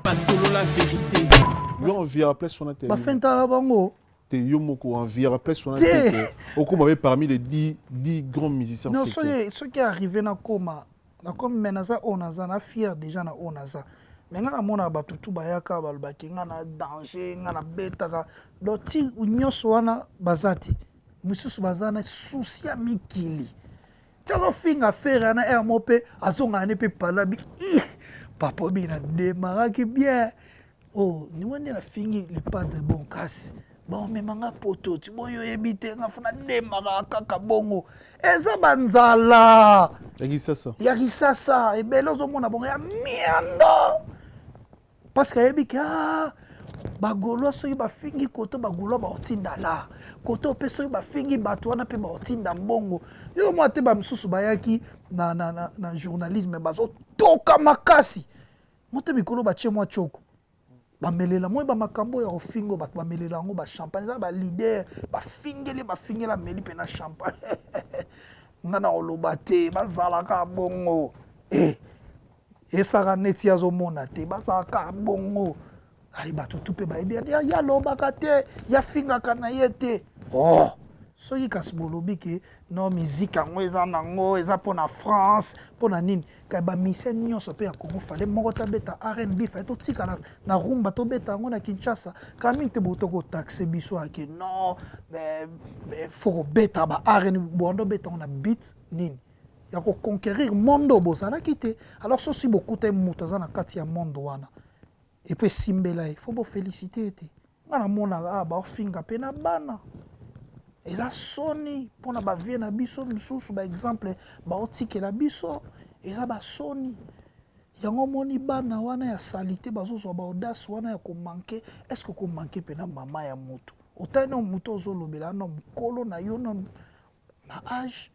Basolola verite. Yo enviaka place wana te. Bafentala bango. Te, yo moko enviaka place wana te ke okoma pe parmi les 10 grands musiciens Non, africains. Soki soki arrivé na koma na komi, mais naza oyo naza na fier déjà na oyo naza. Mais nga namonaka bato tu bayaka, balobaki nga na danger, nga nabetaka. Donc ti nyonso wana baza te, misusu baza na souci ya mikili. Ti azofinga Ferre wana, aire moko mpe azongaka ne mpe palabi i papa obi na demaraki bien. Oh, niwa nde nafingi le padre. Bon, kasi baomemanga poto ti boyo oyebi te, nga funa demaraka kaka bongo. Eza banzala ya Kisasa. Ya Kisasa ebele ozomona bongo ya miando, parce que ayebi ke ah, bagaulois soki bafingi koto, bagaulois baotinda la koto mpe, soki bafingi bato wana mpe baotinda mbongo. Yo mwa te, bamisusu bayaki na journalisme, bazotoka makasi mote mikolo batie mwa tioko, bamelela moi bamakambo ya kofinga bato, bamelela yango bachampagne. Eza baleader, bafingeli, bafingeli, ameli mpe na champagne. Nga na koloba te, bazalaka bongo. Eh, esaka neti azomona te, bazalaka bongo. Ali bato tu mpe bayebi ye alobaka te, yafingaka na ye te. Oh, soki kasi bolobi ke no musique yango eza nango, eza mpona France, mpona nini, kay bamusicien nyonso mpe ya Congo fale moko tabeta R&B, fale totika na rumba, tobeta yango na Kinshasa. Kala mingi te bouta kotaxe biso ake non, faut kobeta ba R&B, bwanda obeta yango na beat nini ya koconquérir monde oyo bozalaki te. Alors sosi bokuta ye, moto aza na kati ya monde wana, et puis esimbela ye, faut bofélicité ye te. Nga namonaka awa baofinga mpe na bana, eza soni mpona bavie na biso mosusu. Baexemple baotikela biso eza basoni. Yango omoni bana wana ya saleté bazozwa baaudace wana ya komanquer. Est ce que komanquer mpena mama ya motu, otali na motu ozolobela na mokolo na yo nanu na age,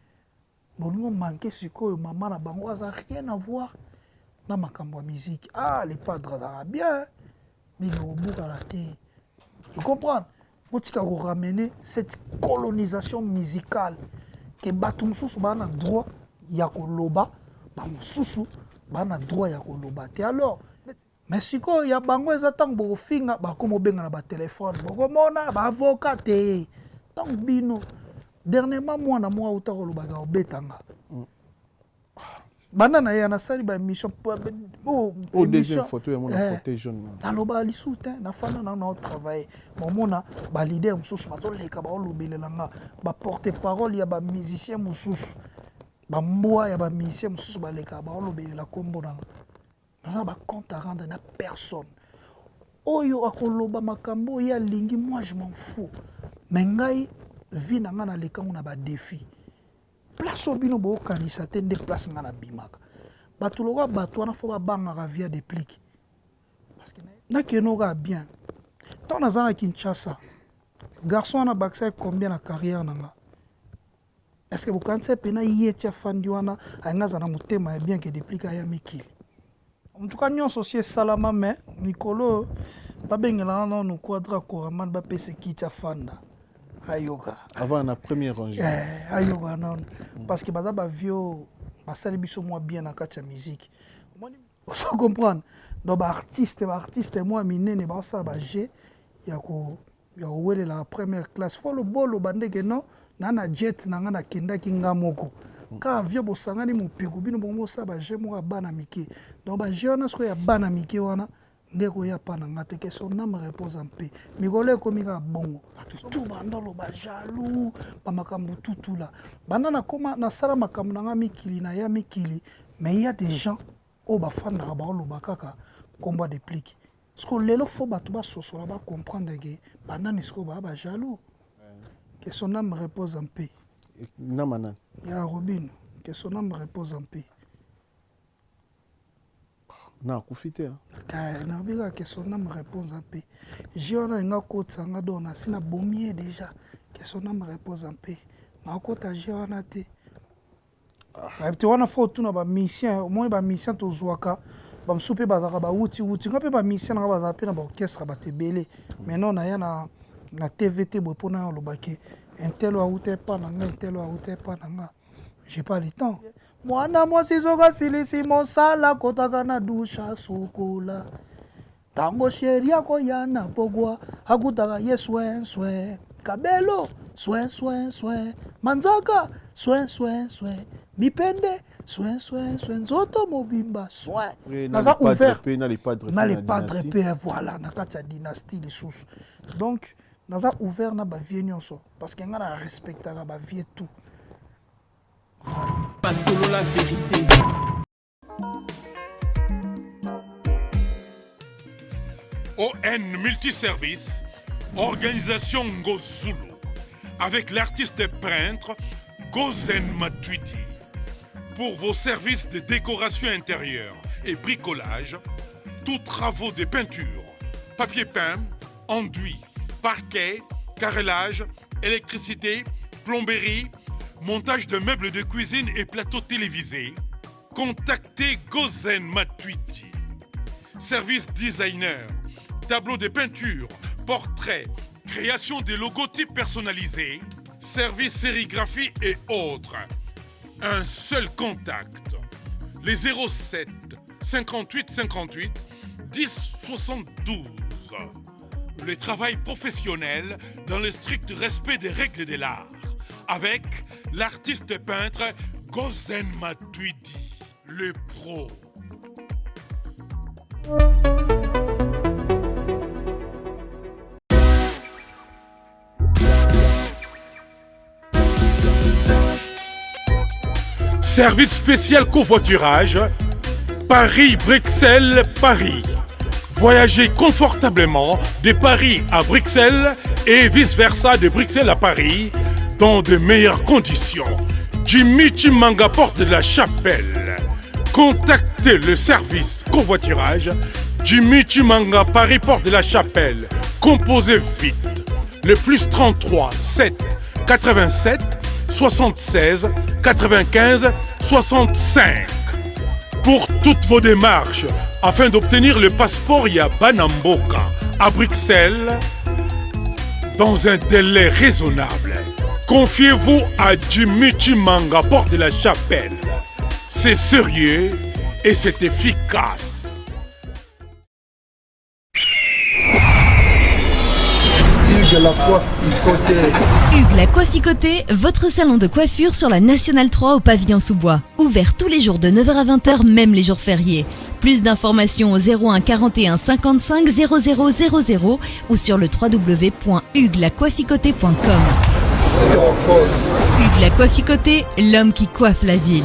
bolingo manque sikoyo mama na bango aza rien à voir na makambo ya musique. Ah, le padre azalaka bien mingi, kobukana te. Tu comprendre? Botika koramener cette colonisation musicale ke bato mosusu baa na droit ya koloba, bamosusu baa na droit ya koloba te. Alors mais sikoyo ya bango eza ntango bokofinga, bakoma obenga na batelefone, bokomona baavocat te. Ntango bino dernièrement mwana moko auta kolobaka obetanga banda na ye, nasali baémission. Oh, deuxième photo ya mona fauteuil jaune. Nalobaka lisusu te, nafanda na naotravaille. Momona baleader mosusu bazoleka, baolobelela nga, baporte parole ya bamusicien mosusu, bambwa ya bamusicien mosusu balekaka, baolobelela nkombo na nga. Naza na bacompte à rendre na personne. Oyo akoloba makambo oyo alingi, moi je m'en fous. Mais ngai, vie na ngai nalekango na badéfi. Place oyo bino bokokanisa te nde place ngai nabimaka. Bato lokola bato wana fo babangaka via Deplick, parce que nakende kaka bien. Ntango naza na Kinshasa, garçon wana bakisaki combien na carrière na nga? Est ce que bokanisa mpena ye ti afandi wana, alingi aza na motema ya bien ke Deplick aya mikili? En tout cas nyonso si esalama, mais mikolo oyo babengelaka nanu Quadra Koraman, bapesa kiti afanda, ayoka. Avant na première rangée. Eh, ayoka nanu, parce que baza bavieux, basali biso mwa bien na kati ya musique. Ozo comprendre? Donc baartiste mwa minene baosala baje ya kowelelaka première classe. Fo loboloba ndenge non na jet na nga nakendaki nga moko ka avion, bosangani mopiku bino bongo, bosala baje moko ya bana mike. Donc baje wana sikoyo ya bana mike wana nde koya pa na nga te. Que son âme repose en paix. Mikolo ekomi kaka bongo, bato tu banda oloba jaloux, bamakambo tutula. Banda nakoma nasala makambo na nga mikili, na ya mikili, mais il y a des gens oyo bafandaka, baoloba kaka nkombo ya Deplick. Siko lelo fo bato basosola, bacomprendre ke banani sikoyo baa bajaloux. Que son âme repose en paix. Nama nani? Ya Robin, que son âme repose en paix. Na akufi te. Nayebi kaka que son âme repose en paix. Je wana alinga kotisa nga, donc nasi nabomi ye déjà. Que son âme repose en paix. Nakota je wana te, nayebi te. Wana fo otuna bamusicien. Omoni bamusicien tozwaka, bamosusu mpe bazalaka bawuti wuti. Nga mpe bamusicien nanga bazala mpe na baorchestre, bato ebele. Maintenant naya na TV te boye mpona olobaki un tel oyo awuta epa na nga, un tel oyo awuta epa na nga. J'ai pas le temps. Mwana mwasi soki asilisi mosala, akotaka na douche, asokola. Tango chéri akoya na pokwa akutaka ye soin soin kabelo soin soin soin manzaka soin soin soin mipende soin soin soin nzoto mobimba soin. Naza ouvert na le padre na le padre pe voilà na kati ya dynastie lisusu donc naza ouvert na ba vieux nyonso parce que nga na respectaka ba vieux tout. Voilà. Vérité. ON Multiservice, Organisation Ngozulu, avec l'artiste peintre Gozen Matuidi. Pour vos services de décoration intérieure et bricolage, tous travaux de peinture, papier peint, enduit, parquet, carrelage, électricité, plomberie, montage de meubles de cuisine et plateaux télévisés, contactez Gozen Matuidi. Service designer, tableau de peinture, portrait, création des logotypes personnalisés, service sérigraphie et autres. Un seul contact. Les 07 58 58 10 72. Le travail professionnel dans le strict respect des règles de l'art. Avec l'artiste peintre Gozen Matuidi, le pro. Service spécial covoiturage, Paris-Bruxelles, Paris. Voyagez confortablement de Paris à Bruxelles et vice-versa de Bruxelles à Paris dans de meilleures conditions. Jimmy Chimanga porte de la Chapelle. Contactez le service covoiturage Jimmy Chimanga Paris Porte de la Chapelle. Composez vite le plus 33 7 87 76 95 65. Pour toutes vos démarches afin d'obtenir le passeport Yabanamboka à Bruxelles dans un délai raisonnable. Confiez-vous à Jimmy Chimanga, porte de la Chapelle. C'est sérieux et c'est efficace. Hugues la coiffe Hugues la Coiffe votre salon de coiffure sur la Nationale 3 au pavillon sous-bois. Ouvert tous les jours de 9h à 20h, même les jours fériés. Plus d'informations au 01 41 55 00 00 ou sur le www.huguelacoifficoté.com. Hugues la Coiffe l'homme qui coiffe la ville.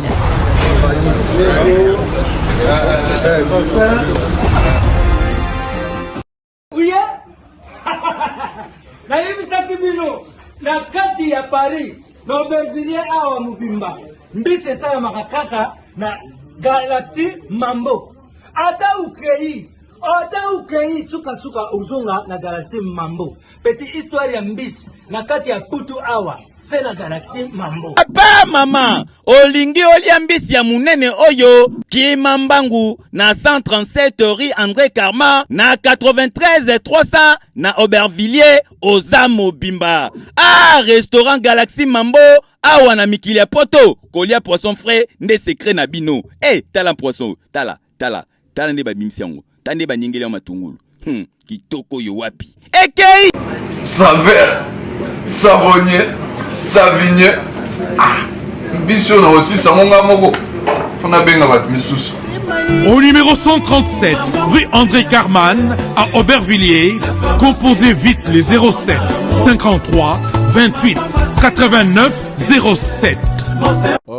Uye nayebisaki bino na kati ya Paris na Aubervilliers awa mobimba mbisi esalamaka kaka na Galaxy Mambo. Ata ukei ata ukei sukasuka ozonga na Galaxy Mambo. Petit histoire ya mbisi na kati ya putu awa se na Galaxy Mambo. Papa, mama, olingi olia mbisi ya munene oyo kima mbangu na 137 rue André Karma na 93 300 na Aubervilliers oza mobimba. Ah, restaurant Galaxy Mambo awa na mikili ya poto kolia poisson frais nde secret na bino. Eh, tala poisson, tala, tala, tala nde babimisi yango, tala nde baningeli yango matungulu. Kitoko yo wapi? Ekei! Saveur, savonnier, savinier. Ah, biso na osisa ngo nga moko. Faut nabenga bato misusu. Au numéro 137, rue André Carman, à Aubervilliers, composez vite les 07 53 28 89 07.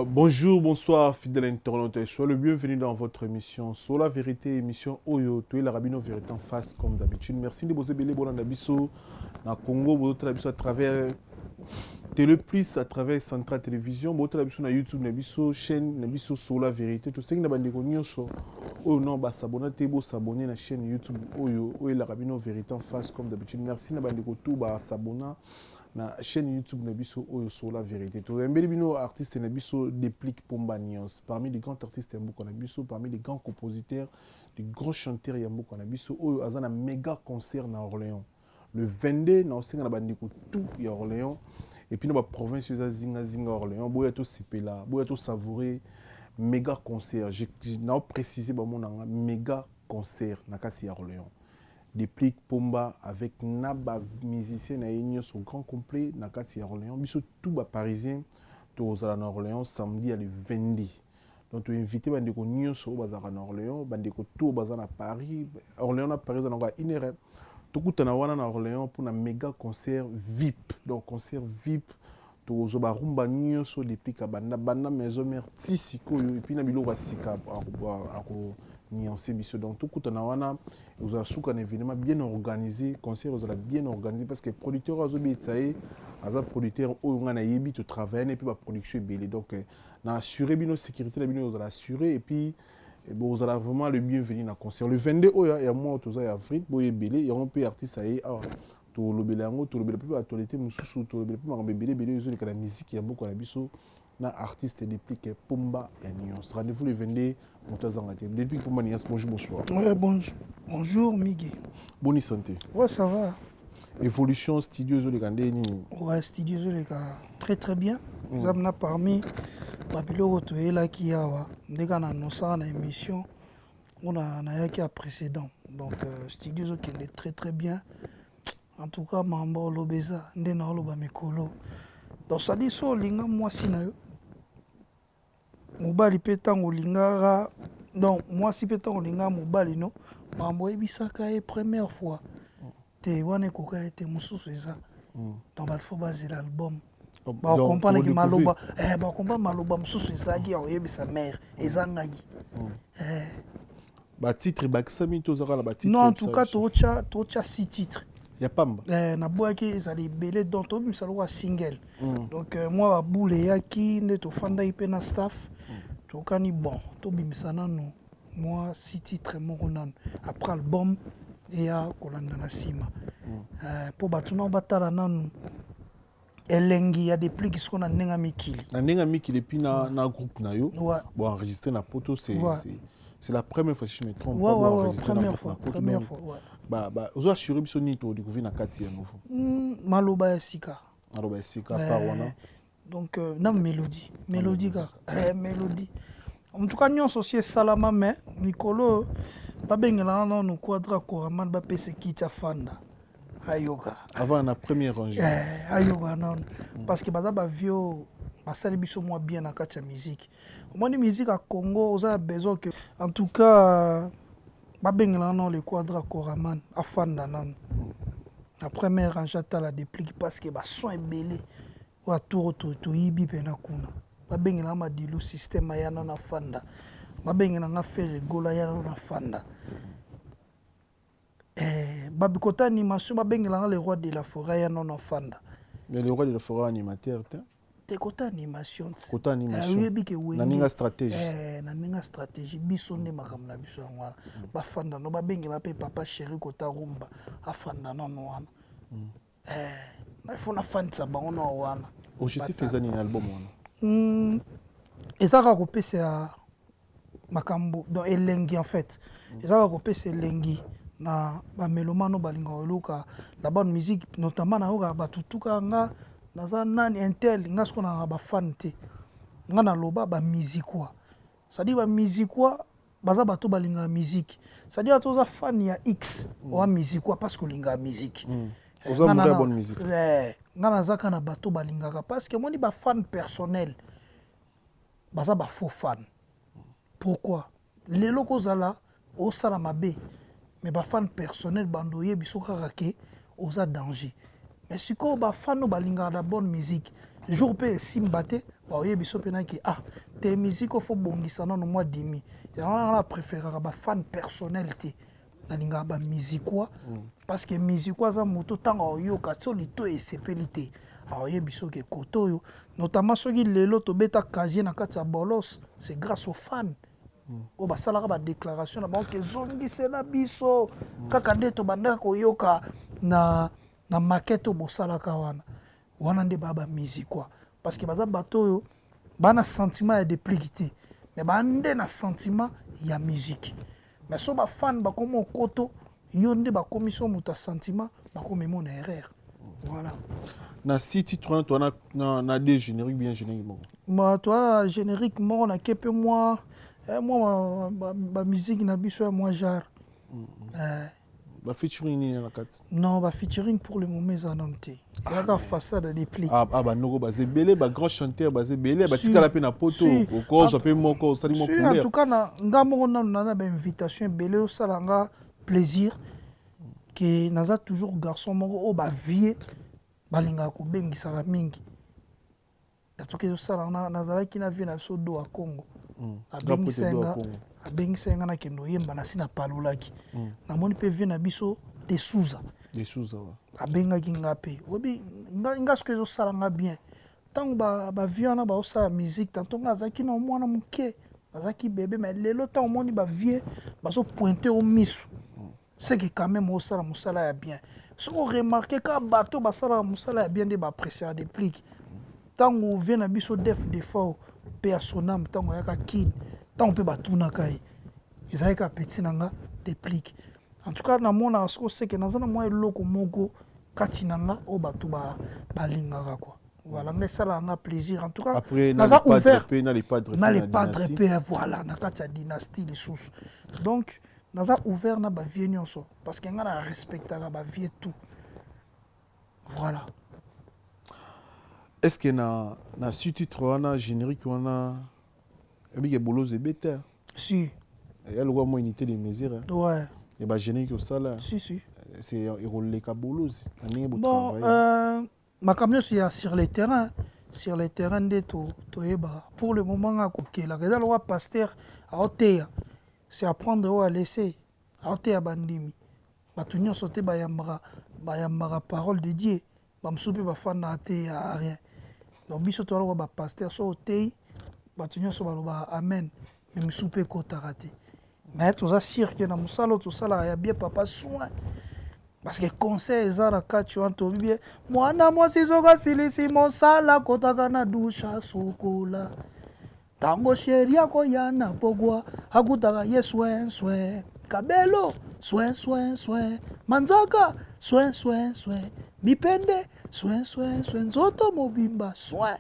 Bonjour, bonsoir, fidèles internautes. Soyez le bienvenu dans votre émission Sur la vérité, émission Oyo, Toye la Rabino Vérité en face, comme d'habitude. Merci de vous aider, bon, biso, na Congo, vous à travers Télé Plus, à travers Central Télévision, vous biso na YouTube, na biso chaîne, na biso Sur la vérité. Tout ce qui n'a pas de nyonso, oyo non, ba s'abonner, te bo s'abonner na chaîne YouTube Oyo, Oyo la Rabino Vérité en face, comme d'habitude. Merci na bande tout ba s'abonner na chaîne YouTube na biso Oyo Sur la vérité. Toyembeli bino artiste na biso Deplick Pomba Nyons, parmi les grands artistes ya mboka na biso, parmi les grands compositeurs, les grands chanteurs ya mboka na biso oyo aza na méga concert na Orléans le 22 na osenga na bandeko tout ya Orléans et puis na ba province eza zinga zinga Orléans, boya to sepela, boya to savourer méga concert. Je na préciser ba monanga méga concert na kati ya Orléans. Deplick Pomba avec na ba musiciens na ye nyonso grand complet na kati ya Orléans. Biso tout ba parisiens tozala na Orléans samedi ya le 22. Donc to inviter bandeko nyonso oyo bazalaka na Orléans, bandeko tout oyo baza na Paris. Orléans na Paris eza nango ya une heure. Tokutana wana na Orléans mpona méga concert VIP. Donc concert VIP, tokozwa barumba nyonso Deplick abanda banda Maison Mère ti sikoyo, et puis na biloko ya sika akoniance biso. Donc tokutana wana, ozala suka na événement bien organisé, concert ozala bien organisé, parce que producteur oyo azobetisa ye aza producteur oyo ngai nayebi, totravaille na mpe baproduction ebele. Donc na assuré bino sécurité na bino ozala assuré, et puis bozala vraiment le bienvenu na concert le 22 oyo ya mois toza ya avril. Boyo ebele yango mpe artiste aye awa, tolobela yango, tolobela mpe baactualité mosusu, tolobela mpe makambo ebele ebele oyo ezoleka na musique ya mboka na biso na artiste Deplick Pomba ya Nuance. Rendez-vous le 22, moto azanga te. Deplick Pomba Nuance, bonjour, bonsoir. Ouais, bonjour, bonjour Miguel. Boni santé? Ouais, ça va. Évolution studio ezoleka nde nini? Ouais, studio ezoleka très très bien. Eza na parmi babiloko toyelaki awa ndeka na annoncaka na émission oyo nayaki ya précédent. Donc studio ezokende très très bien. En tout cas, makambo oloba eza nde naoloba mikolo. Donc c'est-à-dire so olinga mwasi na yo, mobali mpe ntango olingaka, donc mwasi mpe ntango olingaka mobali, no makambo oyebisaka ye première fois te wana ekoka ye te, mosusu eza. Donc bato faut bazela album, bacomprendre ke maloba, bacomprendre maloba mosusu ezalaki ya koyebisa mare eza ngai. Batitre ebakisami to ozaka na batitre? Non, en tout cas totya six titres. Ya pamba? Naboyaki ezala ebele, donc tobimisa lokola single. Donc mwa babule eyaki nde tofandaki mpe na staff, tokani bon, tobimisa nanu mwa six titre moko nanu, après album eya kolanda na nsima, mpo bato nao batala nanu elengi ya Deplick siko na ndenge ya mikili. Na ndenge ya mikili, et puis na groupe na yo. Bon, enregistré na poto, c'est c'est la première fois, si je me trompe. Ouais, première fois, première fois, ouais. Ba ozo assurer biso nini to découvrir na kati ya nouveau? Maloba ya sika. Maloba ya sika par wana? Donc na mélodie, mélodie kaka, mélodie. En tout cas nyonso si esalama, mais mikolo babengelaka nanu Quadra Koraman, bapesa kiti afanda ayoka. Avant na première rangée. Ayoka nanu, parce que baza bavieux, basali biso mwa bien na kati ya musique. Omoni musique ya Congo oza na besoin que en tout cas babengelaka nano le Quadra Koraman, afanda nanu na première rangée, atala Deplick, parce que bason ebele oyo atour toyibi mpena kuna. Babengelanga Madilu Système, aya nano afanda. Babengelanga Ferre Gola, aya nano afanda. Babikota animation, babengelanga le roi de la forêt, aya nano afanda. Mais le roi de la forêt animateur te? Te, kota animation. Kota animation. Oyebi ke na ndenge stratégie. Na ndenge stratégie, biso nde makambo na biso yango wana. Bafanda no, babengela mpe papa chéri kota rumba, afanda nano wana. Il faut nafandisa bango na wana. Objectif eza nini album wana? Eza kaka kopesa makambo, donc elengi en fait. Eza kaka kopesa elengi na bamélomane oyo balingaka koluka la bonne musique, notamment nayokaka bato tuka nga naza nani intel. Nga siko nanga bafan te, nga naloba bamusikois, c'est-à-dire bamusikois baza bato balingaka musique. C'est-à-dire ata oza fan ya X, oza musiquois parce que olingaka musique. Oza moto ya bonne musique. Nga naza kaka na bato balingaka, parce que omoni bafan personnel baza bafaux fan. Pourquoi? Lelo kozala osala mabe, mais bafan personnel bando oyebi so kaka ke oza danger. Mais sikoyo bafan oyo balingaka na bonne musique, jour mpe esimba te, baoyebi so mpena ke ah te, musique oyo faut bongisa nano mwa dimi. Yango wana na préféraka bafan personnel te, nalingaka bamusikois, parce que musikois aza moto ntango aoyoka so lito esepeli te, aoyebi soki ekote oyo. Notamment soki lelo tobeta casier na kati ya bolos, c'est grâce aux fans oyo basalaka badéclaration na bango ke ezongisela biso kaka nde tobandaka koyoka na maquette oyo bosalaka wana. Wana nde baya bamusikois, parce que baza bato oyo baa na sentiment ya Deplick te, mais baa nde na sentiment ya musique. Mais so bafan bakomi okoto yo nde bakomi so moto ya sentiment, bakomi mona erreur, voilà. Na six titre wana, toa na deux générique, bien générique moko? Ma toa na générique moko, nake mpe mwa bamusique na biso ya mwa genre. Ba featuring nini na kati? Non, ba featuring pour le moment eza nanu te. Eyaka façade ya Deplick. Ah, ah banoko baza ebele, ba grand chanteur baza ebele, batikala mpe na poto, okozwa mpe moko osali mwa couleur. En tout cas na nga moko nanu naza ba invitation ebele osala nga plaisir que naza toujours garçon moko oyo ba vieux balingaka kobengisaka mingi. Soki ezosala nazalaki na vie na biso do ya Congo. Abengisaki nga, abengisaki nga nakende oyemba nasi napalolaki. Namoni mpe vie na biso de Souza. De Souza wa. Abengaki nga mpe. Oyebi nga, nga soki ezosala nga bien. Ntango ba, ba vieux wana baosala musique, tanto nga azalaki na mwana moke, azalaki bebe, mais lelo ntango omoni ba vieux bazo pointer yo misu. C'est que quand même osala musala ya bien. Soki o remarquer kaka bato basalaka musala ya bien nde ba appréciaka Deplick. Tango vieux na biso Def Defao paix à son ame tango ayaka Kin, tango pe batunaka ye ezalaki kaka petit na nga Deplick. En tout cas namonaka sikoyo c'est que naza na mwa eloko moko kati na nga oyo bato balingaka quoi. Voilà, nga esalaka nga plaisir. En tout cas, Après, na naza le padre ouvert pe, na le padre na pe le na padre dynastie. pe voilà, na kati ya dynastie lisusu. Donc naza ouvert na ba vieux nionso parce que nga na respectaka ba vieux tout. Voilà. Est-ce que na na sous-titre wana générique wana ebike bolozo ebeta? Si. Ya lokwa mo unité de mesure. Hein? Ouais. Et ba générique osala. Si si. C'est ekoleka bolozi na ndenge bo Bon, travailler. Makambo nyonso ya sur le terrain, sur le terrain nde to toyebaka. Pour le moment nga kokelaka eza lokola pasteur aoteya, c'est à prendre ou à laisser. Aoteya bandimi. Bato nyonso te bayambaka bayambaka parole de Dieu. Ba mosusu mpe bafandaka te ya rien. Donc biso toza lokola ba pasteur soki oteyi bato nyonso balobaka amen mais misusu mpe ekotaka te. Mais toza sûr que na mosala oyo tosalaka ya bien papa soin parce que conseil eza na kati wana toyebi bien mwana mwasi soki asilisi mosala akotaka na douche asokola ntango sheri akoya na pokwa akutaka ye soin soin kabelo soin soin soin manzaka soin soin soin mipende soin soin soin nzoto mobimba soin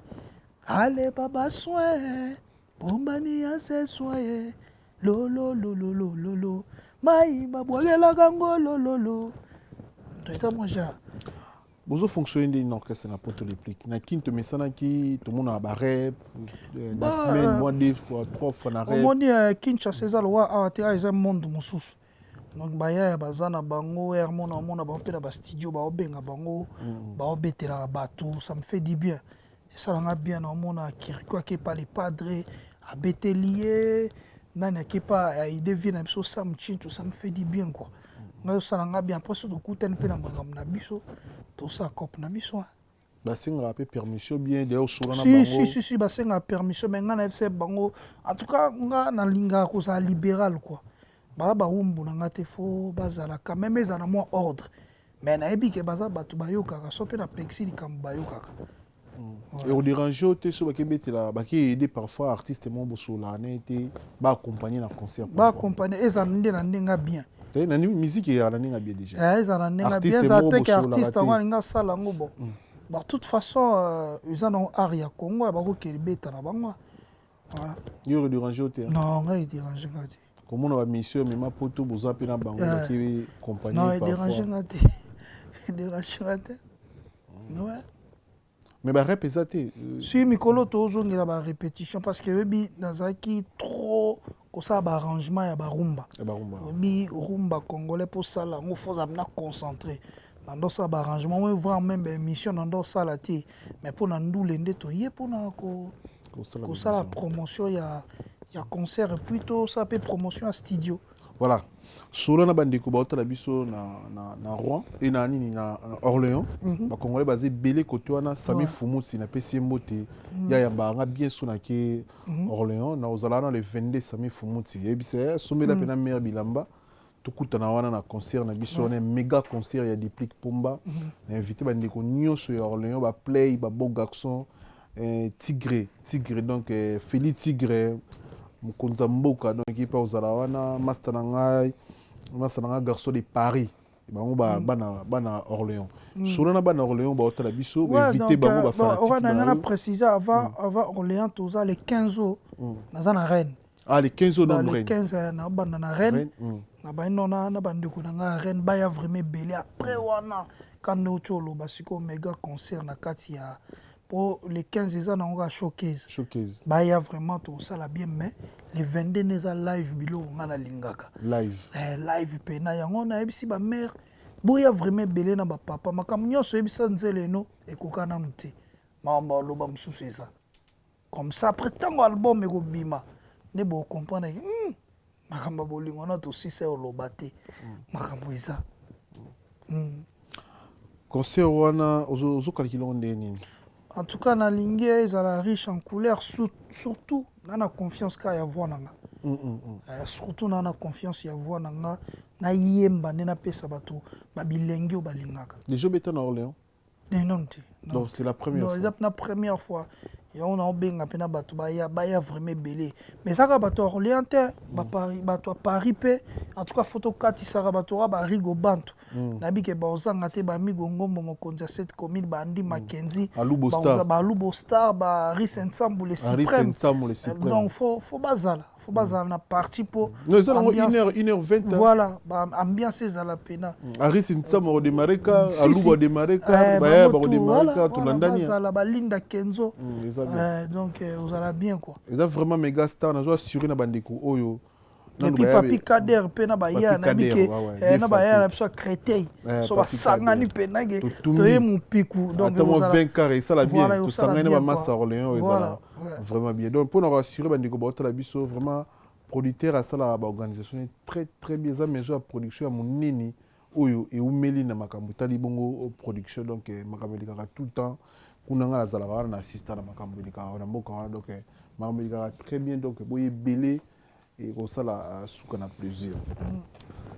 ale baba soin Bombani ya se soye lolololololo mai babwakelaka ngo lololo to eza mwa genre. Bozo fonctionner ndenge na orchestre na poto Deplick na kin tomesanaki tomonaka ba rep na semaine mwa deux fois trois fois na rep. Omoni Kinshasa eza lokola awa te, awa eza monde mosusu donc bayaya baza na bango heure mona omona bango mpe na ba studio baobenga bango baobetelaka bato ça me fait du bien. Esala nga bien na omona Kirikou ake pa le padre abeteli ye nani ake pa ya idée vie na biso Sam Tshintu ça me fait du bien quoi. Nga osala nga bien après soki tokutani mpe na makambo na biso tosala cope na biso. Basengaka mpe permission bien d'ailleurs osola na Si, bango. si, si, si, basengaka permission mais nga na FCF bango en tout cas nga nalingaka kozala libéral quoi. Baza bawumbu na nga te faut bazala quand même ezala na mwa ordre. Mais nayebi ke baza batu bayokaka so pe na pekisi likambo bayokaka. Voilà. Et déranger yo te so bake betela bake aider parfois artiste moko bosololaka na ye te ba accompagner na concert. Ba accompagner ezala nde na ndenge ya bien. Te na musique ezala na ndenge ya bien déjà. Eh ezala na ndenge ya bien ezala te ke artiste yango alingi asala yango bon. Bon toute façon eza nango art ya Congo ya bakokende beta na bango. Voilà. Yo déranger yo te. Non ngai déranger nga te. Komona ba mission mema poto boza pe na bango bake compagnie parfois. Non déranger nga te. Déranger nga te. Ouais. Mais ba rep eza te. Si mikolo tozongela ba répétition parce que oyebi nazalaki trop kosala ba arrangement ya ba rumba. Ya ba rumba. Oyebi rumba congolais po sala yango faut ozala na concentré. Nando sala ba arrangement oyo voir même ba émission nando sala te. Mais po na ndule nde toye pona ko kosala promotion ya ya concert et puis tosala mpe promotion ya studio. Voilà. Solo na bandeko baotala biso na, na, na Rouen et na nini na, na Orléans. Ba Congolais baza ebele kote wana Sami Fumutsi napesi ye mbote ya yambaka nga bien so nake Orléans na ozala wana le 22 Sami Fumutsi yebisa ye sombela mpe na mère bilamba tokutana wana na concert na biso wana méga concert ya Deplick Pomba na invité bandeko nyonso ya Orléans ba play ba beau garçon Tigre Tigre donc Feli Tigre mokonzi ya mboka donc ye mpe ozala wana master na ngai master na ngai garçon de Paris bango ba bana bana Orléans solo na bana Orléans baotala biso ba invité bango ba fanatique na nga na préciser avant avant Orléans toza le 15 oyo naza na Rennes. Ah le 15 oyo Ba na le Rennes. 15 na banda na Rennes. Rennes. Na bandi nao na bandeko na ngai ya Rennes baya vraiment ebele. Après wana kanda oti oloba sikoyo mega concert na kati ya po le 15 eza nango kaka showcase. Showcase. Baya vraiment tosala bien mais le 22 nde eza live biloko ngai nalingaka. Live. Eh, live pena yango nayebisi ba mère boya vraiment ebele na ba papa makambo nyonso oyebisa nzele eno ekoka nanu te makambo aloba mosusu eza comme ça après ntango album ekobima nde bocomprendre makambo ya bolingo na tosisa oloba te makambo eza. Concert wana ozokalkile ngo ndenge nini? En tout cas nalingi ezala riche en couleur, surtout na na confiance kaka ya voix na nga. Surtout na na confiance ya voix na nga, nayemba nde napesa bato babilenge oyo balingaka. Déjà obeta na Orléans? Non te. Donc c'est la première fois? Eza na première fois yango naobenga mpe na bato baya, baya vraiment ebele, mais ezaka bato ya Orléans te, bato ya Paris mpe. En tout cas faut tokatisaka bato oka barigo bantu, nayebi ke baozanga te, bamigo ngombo mokonzi ya cette commune, bandi Makenzi, balubo star, baris Nsambu le suprême. Donc faut bazala, faut bazala na parti po Non, eza nango 1h20. Voilà, ambiance ezala pena. Aris Nsambu akodémarrer ka, Alubo adémarrer ka, baya bakodémarrer ka, tolandani. Bazala balinda Kenzo. Donc ozala bien quoi. Eza vraiment méga star, nazo assurer na bandeko oyo. Et puis Papi Kader mpe na baya nayebi ke na baya na biso ya Créteil so basangani mpenake toye mopiku. Donc ata mwa 20 car esala bien, tosangani na bamasa Orléans, ezala vraiment bien. Donc mpona koassurer bandeko baotala biso, vraiment producteur asalaka baorganisation très très bien. Eza maison ya production ya monene oyo eumeli na makambo etali bongo production. Donc makambo elekaka tout le temps kuna. Nga nazalaka wana na assistant na makambo elekaka na mboka wana. Donc makambo elekaka très bien. Donc boye ebele ekosala suka na plaisir.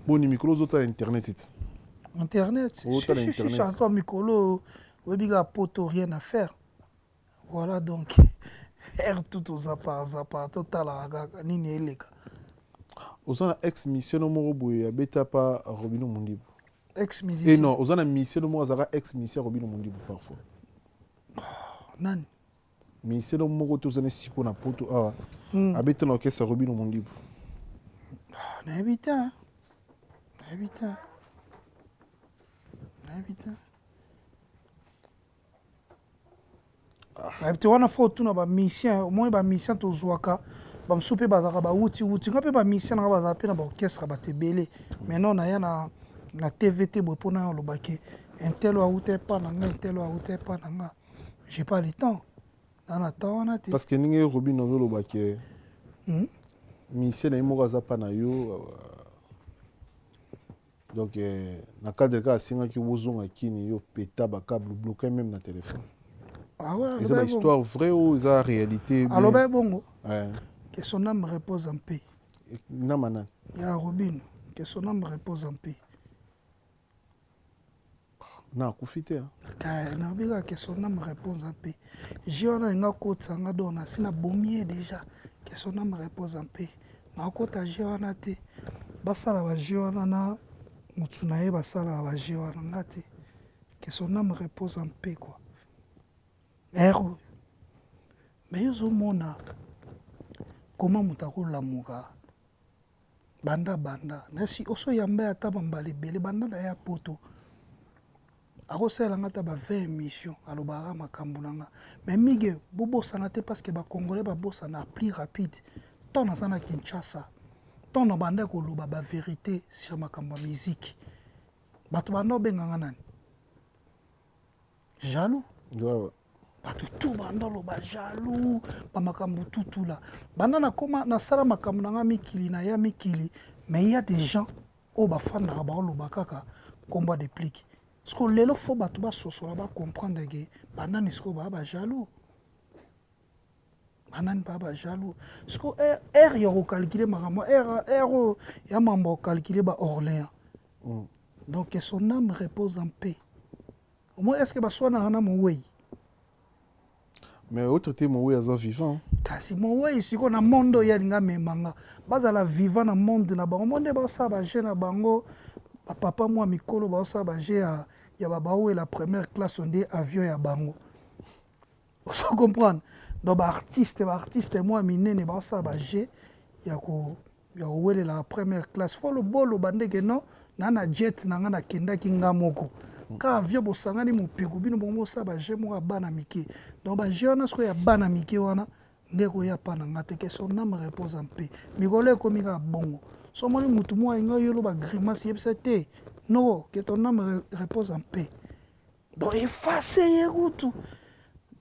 Boni mikolo ozotala internet ti? Internet? Otala internet. Encore mikolo oyebi kaka poto, rien à faire, voilà. Donc heure tout tozapa zapa, totalaka kaka nini eleka. Oza na ex musicien no moko boye abeta pa Robino Mondibu? Ex musicien? Non, oza na musicien no moko azalaka ex musicien Robino Mondibu parfois? Nani? Musicien no moko te oza na siko na poto awa, abeta na orchestre Robino Mondibu. Nayebi te, nayebi te, nayebi te, nayebi te. Wana faut otuna bamusicien. Omoni bamusicien tozwaka, bamosusu mpe bazalaka bawuti wuti. Nga mpe bamusicien nanga bazala mpe na baorchestre, bato ebele. Maintenant naya na TV te boye mpona ya olobaki un tel oyo awuta epa na nga, un tel oyo awuta epa na nga. J'ai pas le temps na na temps wana te. Parce que ndenge Robino azolobaki, musicien na ye moko aza mpa na yo, donc na cadre kaka asengaki bozonga kini, yo peta bacâble, bloqué même na téléphone. Ah ouais? Eza bahistoire vrai oyo eza réalité. Aloba bongo? Que son âme repose en paix. Nama nani? Ya Robin, que son âme repose en paix. Na akufi te. Nayebi kaka que son âme repose en paix. Je wana alinga kotisa nga, donc nasi nabomi ye déjà. Que son âme repose en paix. Nakota je wana te. Basala baje wana na motu na ye, basalaka baje wana, nga te. Que son âme repose en paix quoi. Ere oyo mais yo ozomona koma moto akolamuka banda banda nasi osoyamba ye ata bambala ebele banda na ye poto, akosalelanga ata ba 20 émission, alobaka makambo na nga. Mais mige bobosana te, parce que bacongolais babosana plus rapide. Ntango naza na Kinshasa, ntango na banda koloba bavérité sur makambo ya musique, bato banda obenganga nani? Jaloux. Bato tu banda oloba jaloux, bamakambo tutula. Banda nakoma nasala makambo na nga mikili na ya mikili, mais il y a des gens oyo bafandaka baoloba kaka nkombo ya Déplique. Parce que lelo faut bato basosola, bacomprendre ke banani sikoyo baya bajaloux, banani baya bajaloux. Siko heure ya kocalculer makambo, heure oyo ya mambo ya kocalculer ba Orléans. Donc que son âme repose en paix. Au moins est ce que baswanaka na mowei? Mais autre te, mowei aza vivant. Kasi mowei sikoyo na monde oyo alinga amemanga, bazala vivant na monde na bango. Monde baosala baje na bango, bapapa mwa mikolo baosala baje ya babawela première classe nde avion ya bango, ozo comprendre? Donc baartiste mwa minene baosala baje ya ko. Ya kowelelaka première classe, fo loboloba ndeke non, na na jet na nga nakendaki nga moko ka avion, bosangani mopiku bino bongo bosala bajeu moko ya bana mike. Donc bajeu wana sikoyo ya bana mike wana nde koya pa na nga te. Que son âme repose en paix. Mikolo ekomi kaka bongo. So omoni mutu moko alingi oyolo bagrimace, yebisa te noko que ton âme repose en paix. Donc efface ye kutu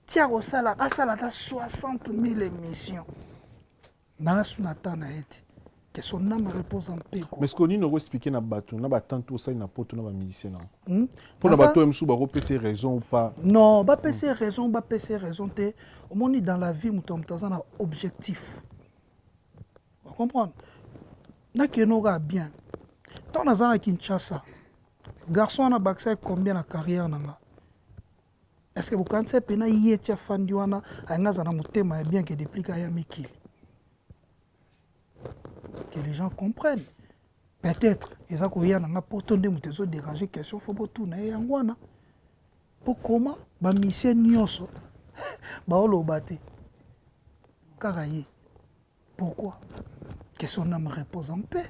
tia kosala, asala ata 60 000 émission nanga su na temps na ye te. Que son âme repose en paix, quoi. Mais ce que nini okoexpliquer na bato na batante osali na poto na bamusicien nango mpo na bato oyo mosusu bakopesa raison ou pas? Non, bapesa raison, bapesa raison te. Omoni, dans la vie, moto ya moto aza na objectif, ocomprendre? Nakende kaka bien. Ntango naza na Kinshasa, garçon wana bakisaki combien na carrière na nga? Est ce que bokanisi mpena ye ti afandi wana alingi aza na motema ya bien ke Deplick aya mikili? Que les gens comprennent, peut-être eza koya na nga poto nde moto ezodéranger. Question fo botuna ye yango wana, mpo koma bamusicien nyonso baoloba te, kaka ye, pourquoi? Que son âme repose en paix.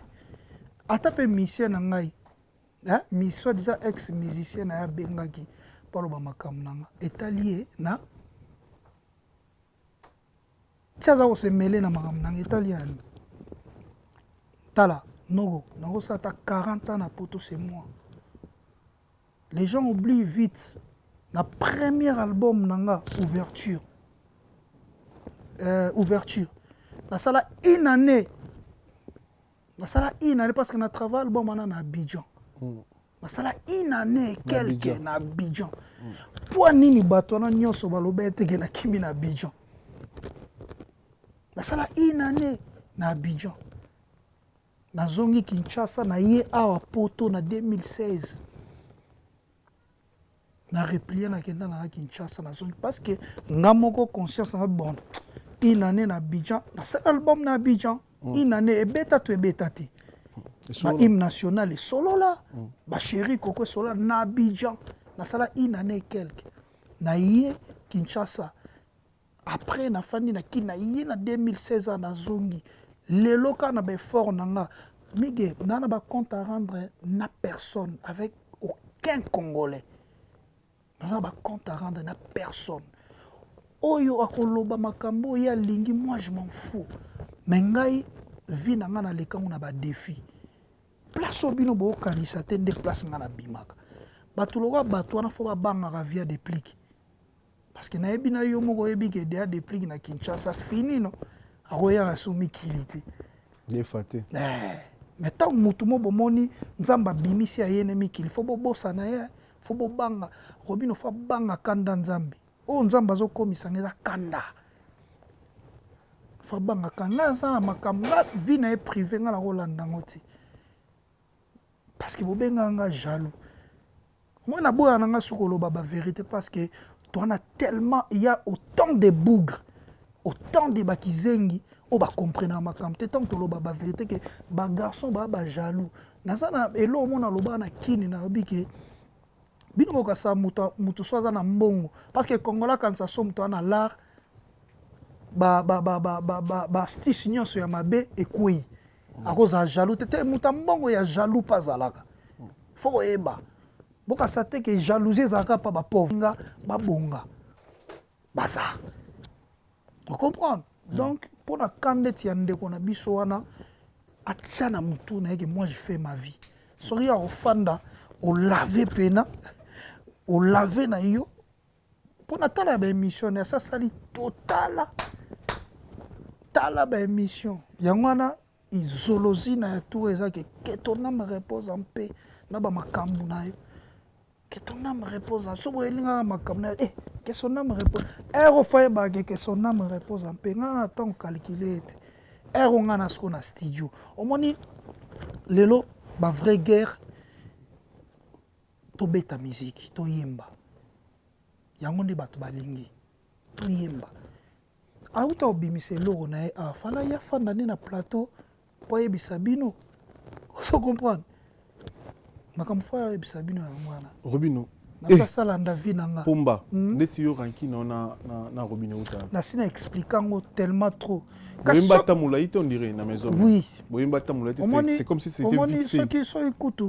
Ata mpe musicien na ngai, hein, soit disant ex musicien na ye abengaki mpo aloba makambo na nga etali ye na ti aza kosemele na makambo na nga etali yani. Tala noko, nakosala ata 40 ans na poto, c'est moi. Les gens oublient vite. Na premier album na nga, Ouverture, Ouverture, nasala une année, nasala une année parce que na travail album wana na Abidjan. Nasala une année quelque na Abidjan. Mpo nini bato wana nyonso baloba eteke nakimi na Abidjan? Nasala une année na Abidjan, nazongi Kinshasa, na ye awa poto na 2016, na replie, nakenda nanga Kinshasa, nazongi parce que nga moko conscience nanga. Bon, une année na Abidjan, nasala album na Abidjan. Une année, ebeta to ebeta te, bahymne national esolola, bachéri koko esolola na Abidjan. Nasala une année quelque na ye Kinshasa. Après nafandi na kini na ye na 2016 ans, nazongi lelo kaka na baeffort na nga mige naa na bacompte à rendre na personne, avec aucun Congolais. Naza na bacompte à rendre na personne. Oyo akoloba makambo oyo alingi, moi je m'en fous. Mais ngai, vie na ngai, nalekango na badéfi. Place oyo bino bokokanisa te nde place ngai nabimaka. Bato lokola bato wana fo babangaka via Deplick, parce que nayebi na yo moko, oyebi ke deya Deplick na Kinshasa fini, no akoyaka so mikili te. Defa te. Mais ntango motu mo bomoni Nzambe abimisi ayene mikili, fo bobosana ye, fo bobanga Robino, fo abanga kanda Nzambe oyo Nzambe azokomisanga eza kanda, fo abanga kanda. Ngai aza na makambo nga vie na ye privé, ngai nakolanda yango ti, parce que bobengaka nga jaloux. Moi naboya na nga soki oloba bavérité, parce que towana tellement, il y a autant de bougres, autant de bakizengi oyo bacomprenaka makambo te. Ntango toloba bavérité ke bagarçon baa bajaloux, naza na eloko moko nalobaka na kini, nalobi ke bino bokasa moto so aza na mbongo, parce que Congolais akanisa so moto aza na l'art, baastuce nyonso ya mabe ekwei, akozala jaloux te. Te, moto ya mbongo ya jaloux mpe azalaka. Fo koyeba, bokasa te ke jalousie ezalaka mpa bapauvre nga babonga baza, ocomprendre? Donc mpo na ka ndeti ya ndeko na biso wana, atia na motu na ye ke moi je fais ma vie. Soki ya kofanda olave pena olave na yo mpo na tala ya baémission na asasali, totala tala baémission yango wana, izolozi na ya tour eza ke que ton âme repose en paix na bamakambo na yo. Que ton âme repose en, soki oyelingaka makambo na yo, eh, que son âme repose ere ofa yebaka ke son âme repose en paix. Ngai na ntango calcule ete ere o ngai na sikoyo na studio, omoni lelo bavrai guerre, tobeta miziki, toyemba, yango nde bato balingi toyemba. Auta kobimisa eloko na ye awa, fala ye afanda nde na plateau mpo ayebisa bino, ozo comprendre makambo fo ayebisa bino yango wana. Robino. Nasalanda vie na nga. Pomba, ndeti yo rancune na, na, na Robinio uta? Nasi na explique yango tellement trop. Boyemba ata molai te, on dirait, na maison. Oui. Boyemba ata molai te, c'est comme si c'était vite fait. Soki kutu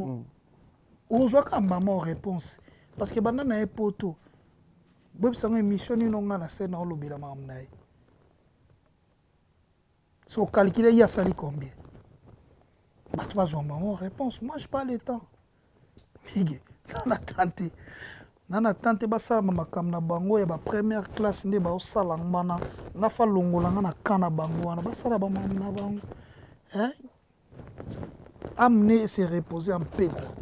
ozwaka mama réponse, parce que banda na ye poto, boyebisango émission nino nga na se na olobela makambo na ye. So ocalcule, ye asali combien, bato bazwa mama réponse. Moi, j'ai pas le temps mige, nana tante, nana tante, basalama makambo na bango ya bapremière classe nde baosala wana. Nga fa longola nga na ka na bango wana, basala bamakambo na bango, hein? Amener se reposer en paix, quoi,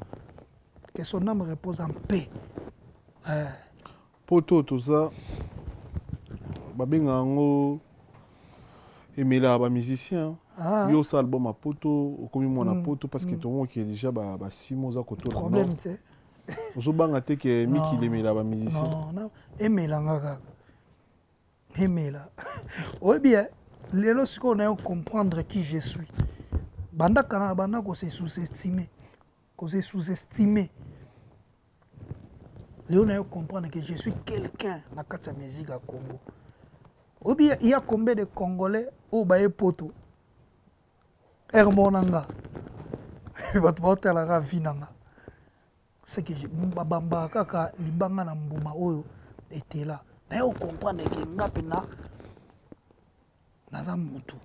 que son âme repose en paix, eh. Poto toza, babengaka yango emelaka bamusicien. Ah. Yo osala album ya poto, okomi mwana poto, parce que tomoki déjà basimo oza kotola. Problème te. Ozobanga te ke mikili emelaka bamusicien? Non, non, emelanga kaka, emela. Oyebi, lelo sikoyo nayo comprendre qui je suis. Banda kala na banda kose sous-estimer, kose sous-estimer. Lelo nayo comprendre que je suis quelqu'un na kati ya musique ya Congo. Oyebi, il y a combien de Congolais oyo baye poto ere moko na nga? Bato baotalaka vie na nga, c'est que babambaka kaka libanga na mbuma oyo etela. Naye ocomprendre ke nga mpena naza motu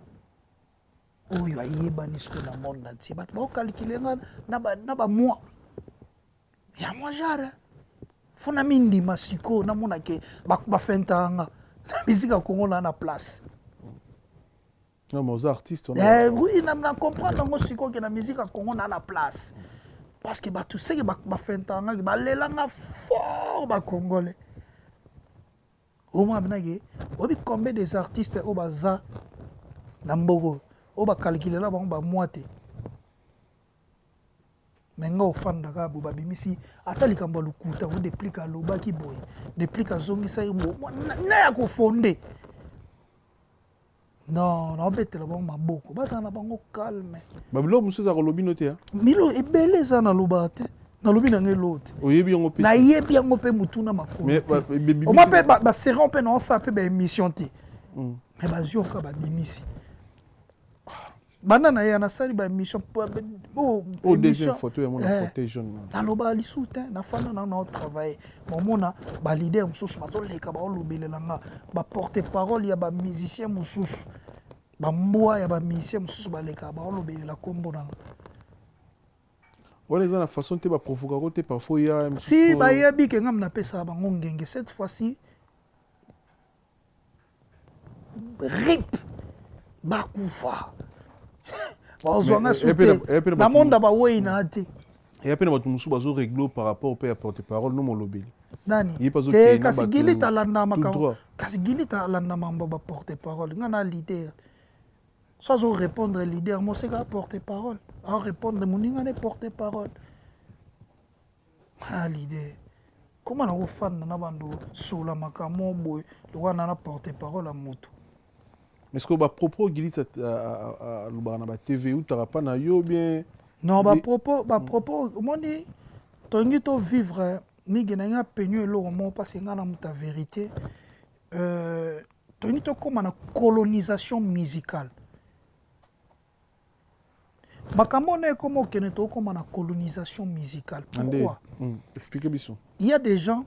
oyo ayebani sikoyo na monde entier. Bato baocalcule nga na bamoi ya mwa genre fo na mindima. Sikoyo namona ke bafentaka nga na misika Kongo na na place. Non, mais oza artiste. Eh, oui, na comprendre yango sikoyo ke na musique ya Congo na na place, parce que bato seke bafentaka ngaki, balelanga fort, bacongolais. Omona mpena oyebi combien des artistes oyo baza na mboka oyo, oyo bacalculela bango bamwa te. Me nga ofandaka boye, babimisi ata likambo ya lokuta o Deplick alobaki boye, Deplick azongisaki boye, na ya kofonde. Non, naobetela bango maboko, bazala na bango calme. Babiloko mosusu ezaka olobi no te, ah? Milo ebele eza, nalobaka te, nalobi na ngai eloo te. Oyebi yango mpe? Nayebi yango mpe motuna makolo te. Oma mpe baseron mpe naosala mpe baémission te, mais bazwi oka babimisi banda na ye nasali baémission. Oh, deuxième photo ya mona fauteuil jaune. Nalobaka lisusu te, nafanda na naotravaille. Momona baleader mosusu bazoleka, baolobelela nga, baporte parole ya bamusicien mosusu, bambwa ya bamusicien mosusu balekaka, baolobelela nkombo na nga. Wana eza na façon te baprovokako te parfois ya? Si bayebi ke ngam napesaka bango ngenge, cette fois-ci rip, bakufa, bazwanga su te na monde, bawei na te. Eya mpe na bato mosusu bazoregle par rapport mpe ya porte parole no molobeli. Nani te? Kasi Gilita alanda makambo, kasi Gilita alanda makambo baporte parole. Nga na leader, so azorépondre leader moseka, porte parole aorépondre moninga ne porte parole. Nga na leader, koma na kofanda na bando sola makambo boye lokola na porte parole ya motu. Mais ce que bapropos Gilita alobaka na batv eutaka mpa na yo bien? Non, bapropos omoni, tolingi tovivre mingi na ngai apenyo eloko moko, parce ngai na moto ya vérité. Tolingi tokóma na colonisation musicale. Makambo wana ekóma okende, tokóma na colonisation musicale. Pourquoi? Explique biso. Il y a des gens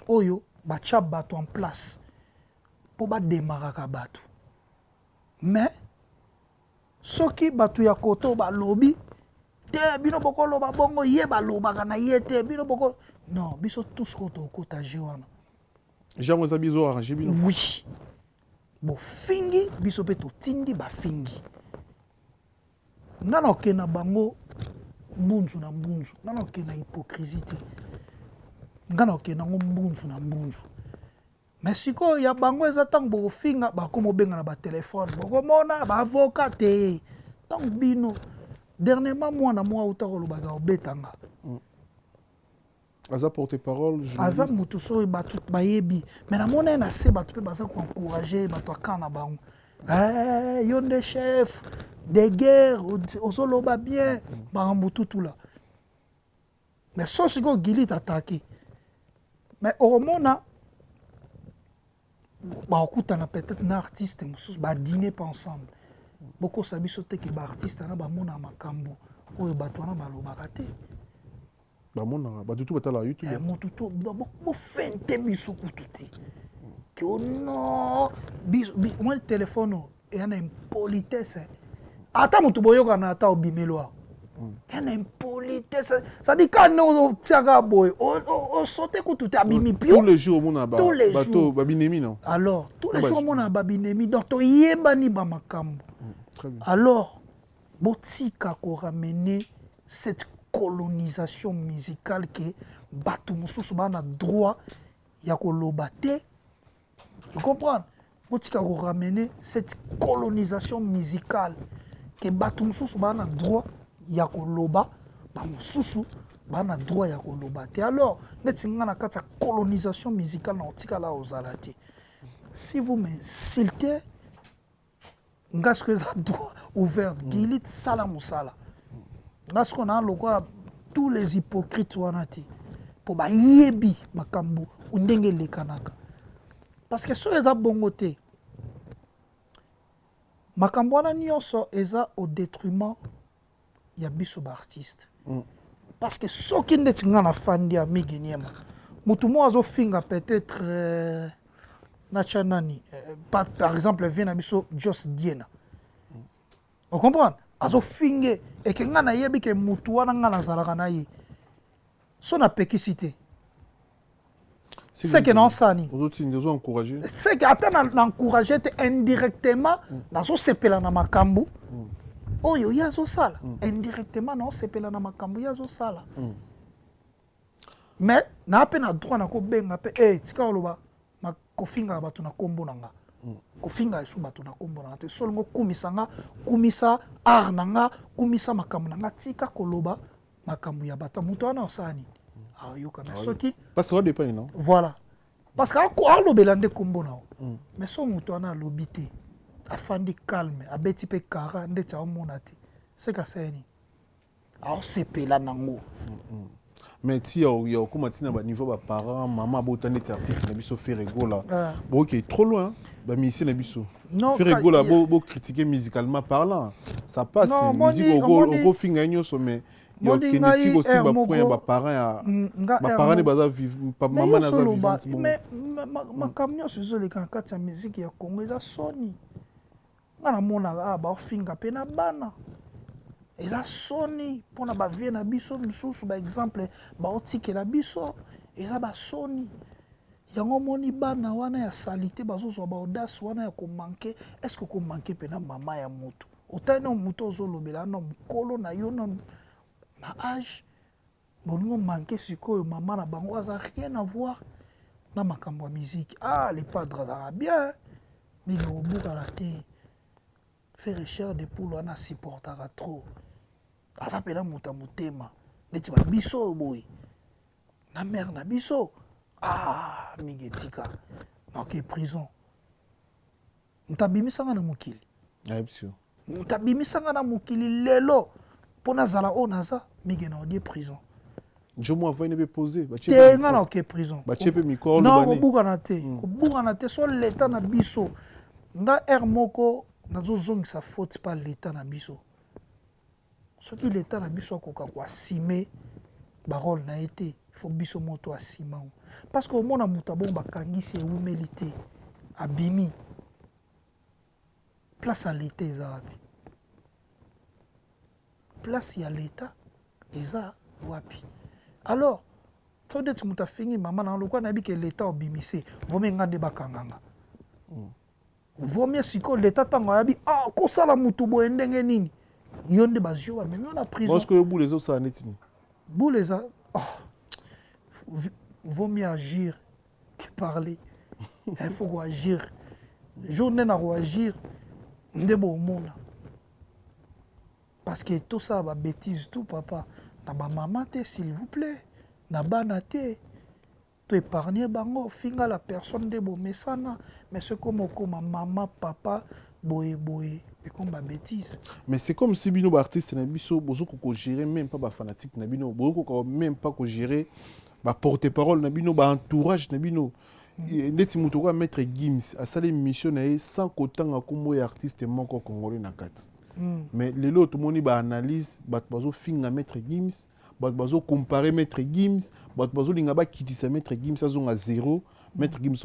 oyo batya bato en place mpo bademaraka bato, mais soki bato ya koto balobi te, bino bokoloba bongo, ye balobaka na ye te, bino boko non. Biso tous ko tokota je wana. Jango eza biso arrange bino. Oui, bofingi biso mpe totindi bafingi. Nga na okende na bango mbunzu na mbunzu. Nga na okende na hypocrisie te, nga na okende nango mbunzu na mbunzu. Mais sikoyo ya bango eza ntango bokofinga, bakoma obenga na batelefone, bokomona baavocat te. Ntango bino dernièrement mwana moko auta kolobaka obetanga. Aza porte parole? Aza motu soki bato bayebi, mais namona ye na se, bato mpe baza koencourage bato aka na bango: eh, yo nde chef de guerre, ozoloba bien makambo tutula. Mais so sikoyo Gilit atake. Mais okomona bakokutana peut-être na artiste mosusu, badîner pas ensemble. Bokosa biso te ke baartiste wana bamona makambo oyo bato wana balobaka te. Bamonaka, bato tu batalaka YouTube. Eh, motu to bofente biso kutu te ke o non, omoni telefone oyo eya na impolitesse. Ata motu boyokana, ata obimeli awa, eya na impolitesse. C'est-à-dire ka nde otiaka boye, osote kutu te, abimi pio. Tous les jours omona Tous les bato jours. babinemi, non? Alors tous les Bah, jours omona babinemi, donc toyebani bamakambo. Très bien. Alors botika koramener cette colonisation musicale ke bato mosusu baa na droit ya koloba te. Tu comprendre? Botika koramener cette colonisation musicale ke bato mosusu baa na droit ya koloba, bamosusu baa na droit ya koloba te. Alors neti nga, na kati ya colonisation musicale na kotikala kozala te. Si vous m'insultez, nga sikoyo eza droit ouvert. Gili sala mosala. Nga sikoyo naa lokola tous les hypocrites wana te, mpo bayebi makambo ndenge elekanaka, parce que soki eza bongo te, makambo wana nyonso eza au détriment ya biso baartiste. Parce que soki ndeti nga nafandi ya Mige Niema, motu moko azofinga peut-être natya nani, par exemple vie na biso Jos Diena, ocomprendre, azofinge eke nga nayebi ke motu wana nga nazalaka na ye, so napekisi te, seke naosala nini? Ozotinda, ozo encourager. Seke ata na encourage te, indirectement nazosepela na makambo oyo ye azosala. Indirectement naosepela na makambo ye azosala. Mais naa mpe na droit nakobenga mpe e tika koloba kofingaka bato na nkombo na nga, kofinga esu bato na nkombo na nga te. So olingo kumisa nga, kumisa art na nga, kumisa makambo na nga, tika koloba makambo ya bato. Moto wana osala nini? Ayoka. Mais soki Parce que ça dépend, non? Voilà, parce que alobela nde nkombo na yo. Mais so moto wana alobi te, afandi calme, abeti mpe kara ndeti aomona te, seke asala nini? Aosepela nango. Mais ti ya okóma ntina baniveau baparent, mama abota neti artiste na biso Ferre Gola. Ah. Boke trop loin, bamusicien na biso. Non, Ferre Gola, bocritiquer musicalement parlant, ça passe. Non, musique okofinga ye nyonso, mais ya moni okende ti ngai kosimba air point ya baparent ya baparent nde baza mama naza vivante bongo. Mais makambo nyonso ezoleka na kati ya miziki ya Congo eza soni. Nga namonaka awa baofinga mpe na bana, eza soni mpona bavie na biso mosusu. Baexemple baotikela biso eza basoni. Yango omoni bana wana ya saleté bazozwa baaudace wana ya komanquer. Est ce que komanquer mpena mama ya motu, otali na motu ozolobela na mokolo na yo nanu na age, bolingo manque sikoyo mama na bango aza rien à voir na makambo ya miziki. Ah, le padre azalaka bien mingi, kobukana te. Ferre chair de poule wana asupportaka trop, aza mpena moto ya motema neti babiso oyo boye na mare na biso. Ah, mingi etika naoke prison. Moto abimisanga na mokili. Nayebi yo. Moto abimisanga na mokili lelo mpo nazala oyo naza mingi na odie prison. Jomo avai mpe posé. Te, nga na oke prison. Batie mpe mikolo. Non, kobukana te, kobukana te. So leta na biso, nga aire moko nazozongisa faute pa leta na biso. Soki leta na biso akoka koassumer barole na ye te, faut biso moto asima yango, parce que omona moto abongo bakangisi, ewumeli te, abimi. Place ya leta eza wapi? Place ya leta eza wapi? Alors to neti moto afingi mama na lokola nayebi ke leta obimise vomi, nga nde bakanganga vomie. Sikoyo leta ntango ayabi, ah, kosala motu boye ndenge nini? Yo nde bazwi yo, bamemi yo na prison. Parce que bule ezosala neti nini? Boule eza, oh, vaut mieux agir que parler. Il faut koagir. Jour nde na koagir nde bomona, parce que tosala babêtise tout papa na bamama te, s'il vous plaît, na bana te, to épargne bango. Finga la personne nde bomesana, mais soki okoma mama, papa, boye boye, ekomi babêtise. Mais c'est comme si bino baartiste na biso bozokoka kogérer même pas bafanatique na bino, bozokoka même pas kogérer. Ba porte-parole na bino, ba entourage na bino. Ndeti moto kwa Maître Gims asali mission na ye sans kotanga kombo ya artiste moko congolais na kati. Mais lelo tomoni ba analyse, bato bazofinga Maître Gims, bato bazocompare Maître Gims, bato bazolinga bakitisa Maître Gims azonga zéro. Maître Gims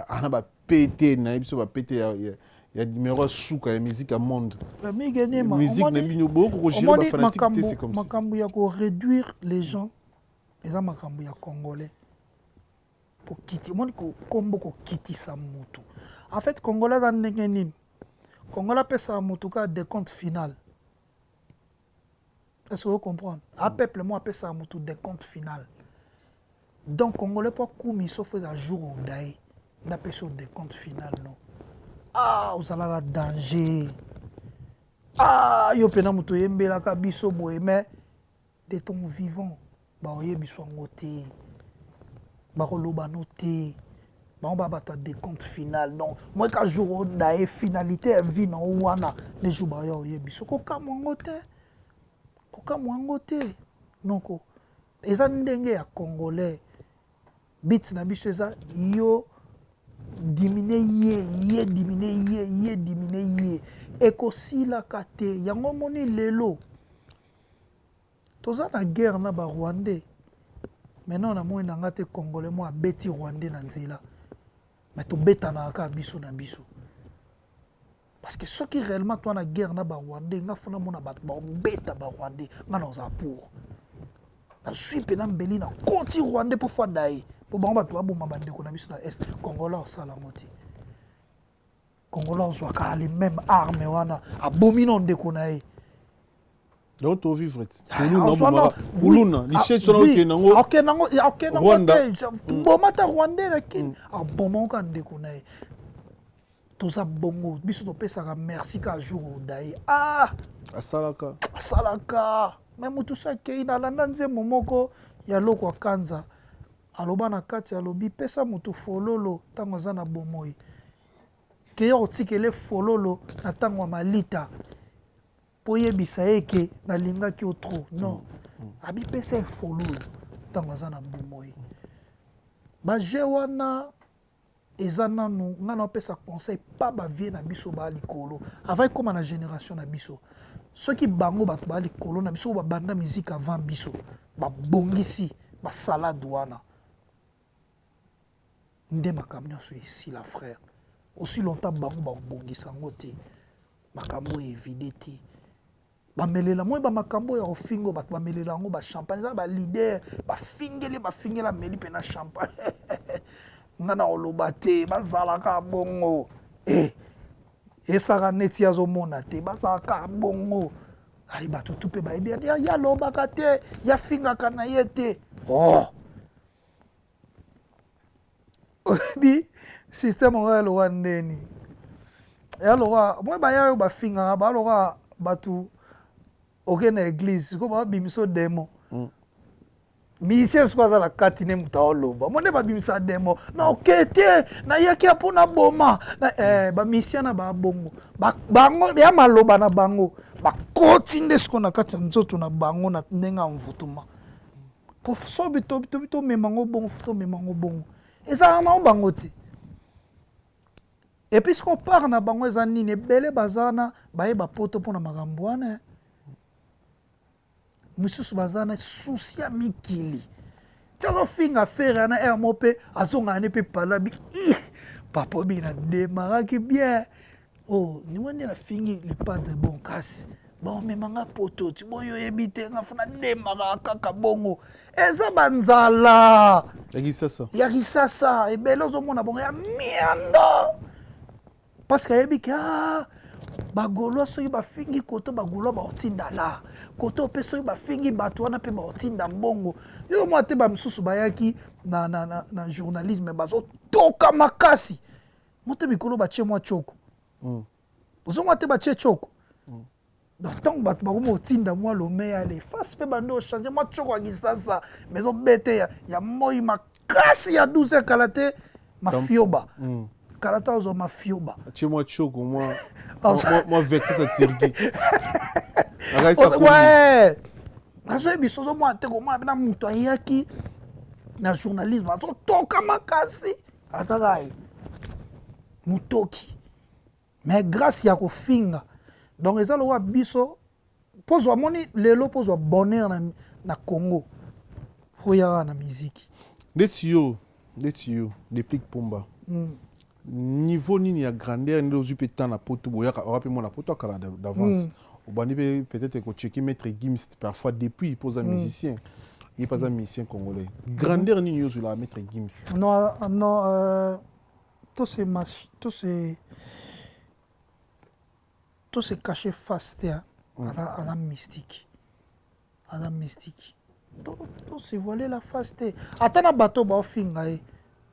ana ba pt na ye, biso ba pt ya numéro ya suka ya musique ya monde. Mige Niema, musique na bino boko kogérer omoni bafanatique te, c'est comme ça. Makambo ya koréduire les gens eza makambo ya Congolais. Kokiti, omoni, kombo kokitisa motu. En fait, Congolais aza ndenge nini? Congolais apesaka motu kaka décompte final. Est ce que ocomprendre? A peuple mo apesaka motu décompte final. Donc Congolais, mpo akumi, sauf eza jour oda ye nde apesi yo décompte final. No, ah, ozalaka danger, ah, yo mpena moto oyembelaka biso boye. Mais de ton vivant, baoyebi yango te, bakoloba no te. Bango baa bato ya décompte final. Donc moi ka jour oda ye, finalité ya vie na o wana nde jour baya oyebi so. Kokamwa yango te, kokamwa yango te. Noko, eza ndenge ya Congolais. But na biso eza yo dimine ye, ye dimine ye, ye dimine ye, ekosilaka te. Yango omoni lelo toza na guerre na Barwandais. Maintenant, namoni na nga te Congolais mo abeti Rwandais na nzela, mais tobetanaka kaka biso na biso. Parce que soki réellement toa na guerre na Barwandais, nga funa mona bato baobeta Barwandais, nga na ozala pour. Nazwi mpena mbeli na koti Rwandais mpo fada ye, mpo bango bato baboma bandeko na biso na Est. Congolais osala yango te. Congolais ozwaka les mêmes arme wana, abomi na ndeko na ye. Donc tovivre kuluna, kuluna lichesse wana, okende yango. Akende yango, akende yango te. Boma ta Rwandais na kini, aboma kaka ndeko na ye. Toza bongo, biso topesaka merci ka jour oda ye, ah. Asalaka. Asalaka. Me motu so akei, nalanda nzembo moko ya Loko Akanza, aloba na kati, alobi: pesa motu fololo ntango aza na bomoi, keya kotikele fololo na ntango ya malita mpo oyebisa ye ke nalingaki yo trop. Non, abipesa ye fololo ntango aza na bomoi. Baje wana eza nanu. Ngai naopesa conseil pa bavieux na biso baa likolo, avant ekóma na génération na biso. Soki bango bato baa likolo na biso oyo babanda musique avant biso, babongisi basalade wana nde makambo nyonso esila. Frère, aussi longtemps bango babongisa yango te, makambo oyo evide te. Bamelela moi bamakambo oyo ya kofinga bato, bamelela yango bachampagne. Eza baleader, bafingeli, bafingeli, ameli mpe na champagne. Nga na koloba te, bazalaka bongo. Eh, esaka neti azomona te, bazalaka bongo. Ali bato tu mpe bayebi ye, alobaka te, yafingaka na ye te. Oh, oyebi système oyo aloka ndeni ya loka moi baya oyo bafingaka, baloka bato. Oke na église sikoyo, babimisa démon. Musicien sikoyo aza na kati ne, moto aoloba mo nde babimisa démon na oke te, nayaki ya mpo naboma eh, bamusicien na babongo bango ya maloba na bango bakoti nde sikoyo na kati ya nzoto na bango na ndenge ya mvutuma. Po sobi tobi tomema yango bongo, fo tomema yango bongo, ezalaka nango bango te. Et puis sikoyo part na bango eza nini? Ebele baza wana, bayeba poto mpona makambo wana. Mosusu baza na souci ya mikili, ti azofinga Ferre wana aire mo mpe azongaka ne mpe palabi i papa obi na demaraki bien. Oh, niwa nde nafingi le padre. Bon, kasi baomemanga poto ti boyo oyebi te. Nga funa demaraka kaka bongo, eza banzala ya Kisasa. Ya Kisasa ebele ozomona bongo ya miando, parce que ayebi ke, ah, Bagaulois soki bafingi koto, Bagaulois baotinda la koto mpe. Soki bafingi bato wana mpe baotinda mbongo. Yo mwa te, bamisusu bayaki na journalisme, bazotoka makasi moto mikolo batie mwa tioko. Ozomwa te, batie tioko. Donc ntango bato bakomi kotinda mwa lome ya le face mpe bando ochange mwa tioko ya Kisasa, mais ezobete ya moi makasi ya 12 heures kala te, mafioba. Kala te azwa mafioba. Atie mwa tioko, mwa vexe sa Turquie. Ouais, nazoyebi biso, ozomona te, komona mpena moto ayaki. Na journalisme azotoka makasi, ataka ye motoki, mais grâce ya kofinga. Donc eza lokola biso pozwa moni lelo, pozwa bonheur na Congo, faut yaka na miziki. Ndeti yo Deplick Pomba, niveau nini ya grandeur nde ozwi mpe temps na Poto? Boyaka oka mpe mwana Poto akala d'avance. Obandi mpe peut-être kocheki Maître Gims parfois depuis mpo oza musicien, ye mpe aza musicien congolais. Grandeur nini yo ozwelaka Maître Gims? Non, to se cacher face te, hein. Aza mystique, aza mystique. To se voiler la face te. Ata na bato baofinga ye,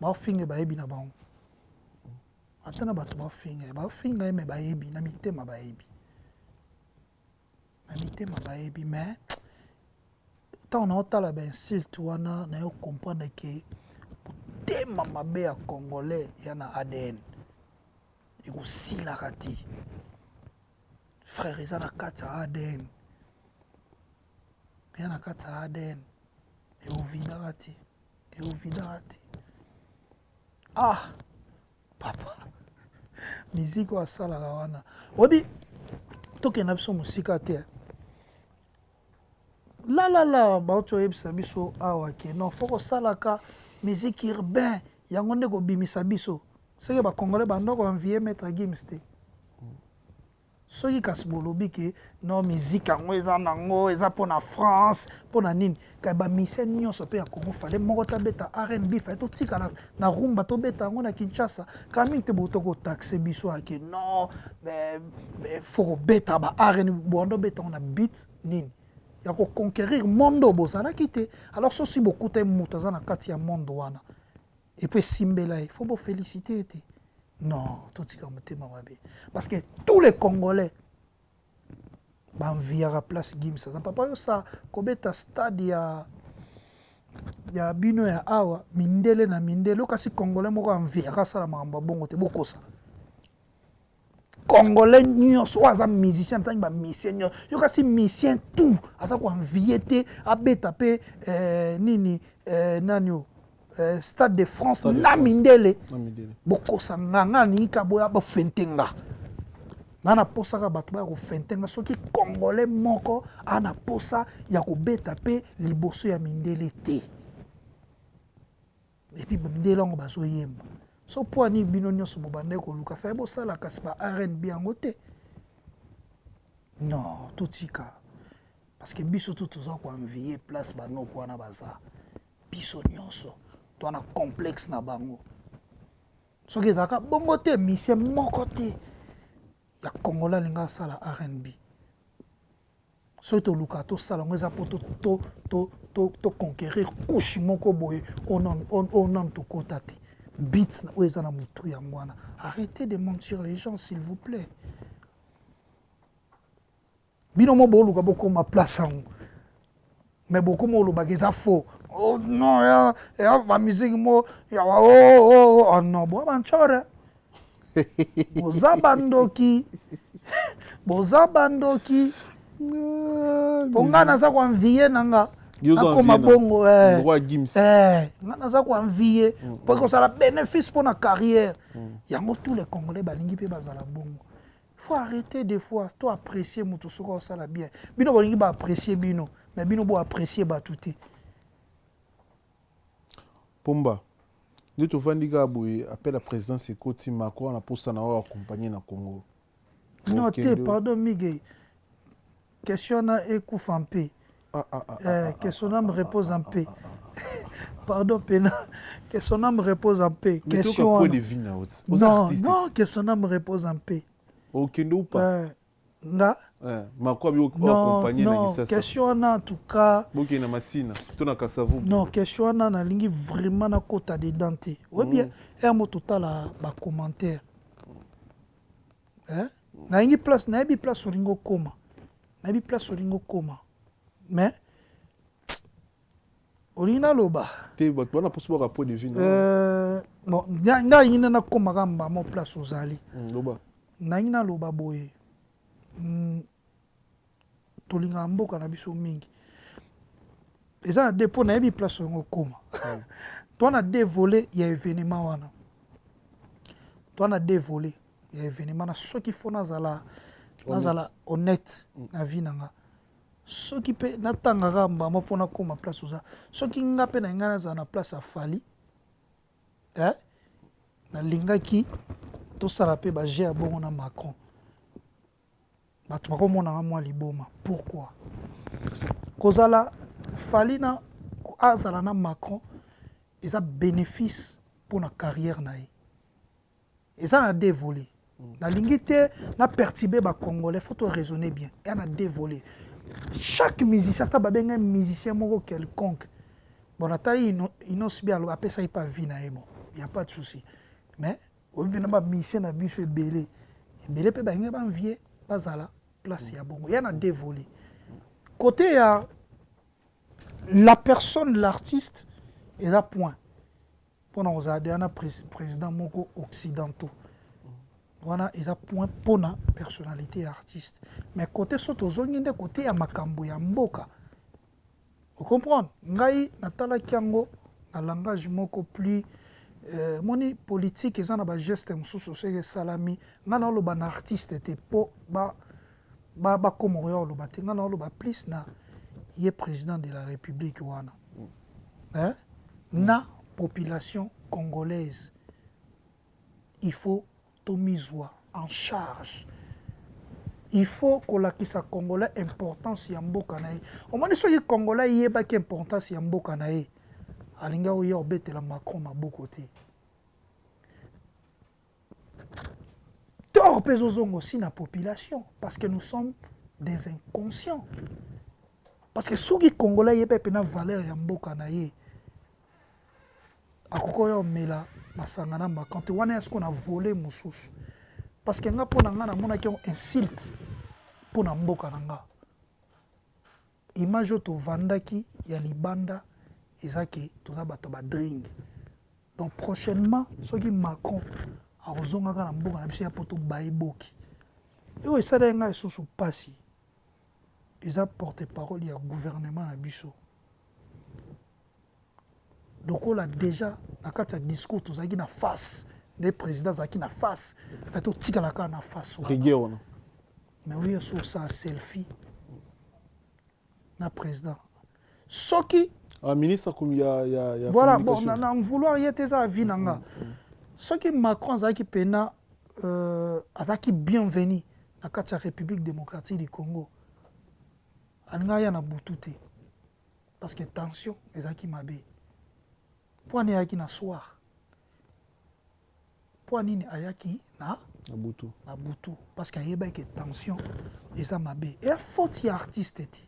baofinga ye, bayebi na bango. Ata na bato baofinga ye, baofinga ye, mais bayebi na mitema, bayebi na mitema, bayebi. Mais ntango naotala bainsulte wana, nayo comprendre ke motema mabe ya Congolais ya na ADN ekosilaka te, frère. Eza na kati ya ADN, ya na kati ya ADN, ekovidaka te, ekovidaka te. Ah papa, miziki oyo asalaka wana, oyebi, tokenda biso mosika te. Lalala, bauti oyebisa biso awa ke non, faut kosalaka musique urbain, yango nde kobimisa biso. Soki Bacongolais banda koenvier Maître Gims te, soki kasi bolobi ke non, musique yango eza nango, eza mpo na France, mpo na nini, kai bamusicien nyonso mpe ya Congo fallait moko tabeta R&B, fallait totika na rumba, tobeta yango na Kinshasa. Kala mingi te boto kotaxe biso ake non, faut kobeta ba R&B, boando obeta yango na beat nini ya koconquérir monde oyo bozalaki te. Alors sosi bokuta ye, moto aza na kati ya monde wana, et puis esimbela ye, faut bofélicité ye te. Non, totika motema mabe, parce que tous les Congolais baenviaka place Gims aza. Papa, yo sa kobeta stade ya bino ya awa, mindele na mindele, kasi Congolais moko enviaka asala makambo ya bongo te. Bokosa Congolais nyonso oyo aza musicien, ntangi bamusicien nyonso yo, kasi musicien tout aza koenvier te abeta mpe nini, nani o Stade de France na mindele. Bokosa nga, nga nalingi ka boya bofente nga. Nga naposaka bato baya kofente nga. Soki Congolais moko aa na posa ya kobeta mpe liboso ya mindele te, et puis mindele yango bazoyemba so, mpo ani bino nyonso bobandaki koluka faye bosala kasi ba R&B yango te? Non, totika, parce que biso tu toza koenvier place banoko wana baza. Biso nyonso to na complexe na bango. Soki ezalaka bongo te, musicien moko te ya Congolais alinga asala R&B. Soki tolukaka tosala yango, eza mpo toconquérir couche moko boye oyo nanu tokota te. Beat oyo eza na motu yango wana. Arrêtez de mentir les gens, s'il vous plaît. Bino mo boluka bokóma place yango, mais bokóma olobaka eza faux. Oh non, ya bamusike mo ya oh non, boa bancore, boza bandoki, boza bandoki. Mpo ngai naza koenvier na nga nakoma bongo, nga naza koenvier mpo ekozala bénéfice mpo na carrière yango. Tous les Congolais balingi mpe bazala bongo. Faut arrêter des fois to apprécier moto soki osala bien. Bino bolingi baapprécier bino, mais bino boapprécier bato te. Pomba, nde tovandi kaka boye, appel à présidence ekoti, Macron wana posa na oyo accompagner na Congo. Non te, pardon Mige, question na ekufa mpe. Ah, ah, ah, eh, que son âme repose en paix. Pardon pena, que son âme repose en paix. Question point de vue na Non, non, que son âme repose en paix. Okende ou pas? Nga Macron abi accompagner na Kinshasa. Question wana, en tout cas, bokende na Masina to na Kasavubu. Non, question wana nalingi vraiment nakota dedans te. Oyebi, ere mo totala bacommentaire, nalingi place, nayebi place olingi okóma, nayebi place olingi okóma, mais olingi naloba te. Bato wana mposo baka point de vue. Bon, nga alingi nde nakómaka mbamo place ozali. Loba. Nalingi naloba boye, tolingaka mboka na biso mingi. Eza na deux, mpo nayebi place yango okóma. Toa na deux volet ya événement wana, toa na deux volet ya événement na. Soki fo nazala honnête na vie na nga, soki mpe natangaka mbama mpo nakóma place oza, soki nga mpe na ngai nazala na place ya Fally, eh? Nalingaki tosala mpe baje ya bongo na Macron. Bato bakomonanga mwa liboma. Pourquoi kozala Fally na azala na Macron eza bénéfice mpona carrière na ye? Eza na deux volets. Nalingi te na perturber Bacongolais, faut to raisonner bien. Eya na deux volets. Chaque musicien, ata babengai musicien moko quelconque, bon, natali Innoss'B, aloba apesaki pa vie na ye, bon, y a pas de souci. Mais oyebi na bamusicien na biso ebele ebele mpe balingi banvie bazala place ya bongo. Ya na deux volets. Côté ya la personne, l'artiste, eza point mpona kozala deya na président moko occidentaux wana, eza point mpona personnalité ya artiste. Mais côté so tozongi nde côté ya makambo ya mboka, ocomprendre ngai natalaki yango na langage moko plus moni politique. Eza na bageste mosusu soki esalami, ngai naoloba na artiste te mpo bakoma koya koloba te. Ngai naoloba plus na ye président de la République wana, eh? Na population congolaise, il faut tomizwa en charge, il faut kolakisa Congolais importance ya mboka na ye. Omoni, soki Congolais ayebaki importance ya mboka na ye, alingi oya obetela Macron maboko te. Tort mpe ezozonga aussi na population, parce que nous sommes des inconscients. Parce que soki Congolais ayeba mpena valeur ya mboka na ye, akoki oyo omela masanga na Macron te. Wana ya sikoyo na volet mosusu, parce que nga, mpo na nga, namonaki yango insulte mpo na mboka na nga. Image oyo tovandaki ya libanda eza ke toza bato badringue. Donc prochainement, soki Macron akozongaka na mboka na biso ya poto, bayeboki oyo esalaki ngai lisusu mpasi. Eza porte parole ya gouvernement na biso. Lokola déjà na kati ya discours tozalaki na face nde président azalaki na face, fait totikala kaka na face wana. Mais oyo so osala selfie na président, soki Ah, ministre ya Voilà, bon, na vouloir ye te, eza avis na nga. Soki Macron azalaki mpena azalaki bienvenu na kati ya République démocratique du Congo, alingi aya na butu te, parce que tension ezalaki mabe. Mpo ani ayaki na soir? Mpo anini ayaki na Na butu? Na butu, parce que ayebaki tension eza mabe. Eya faute ya artiste te.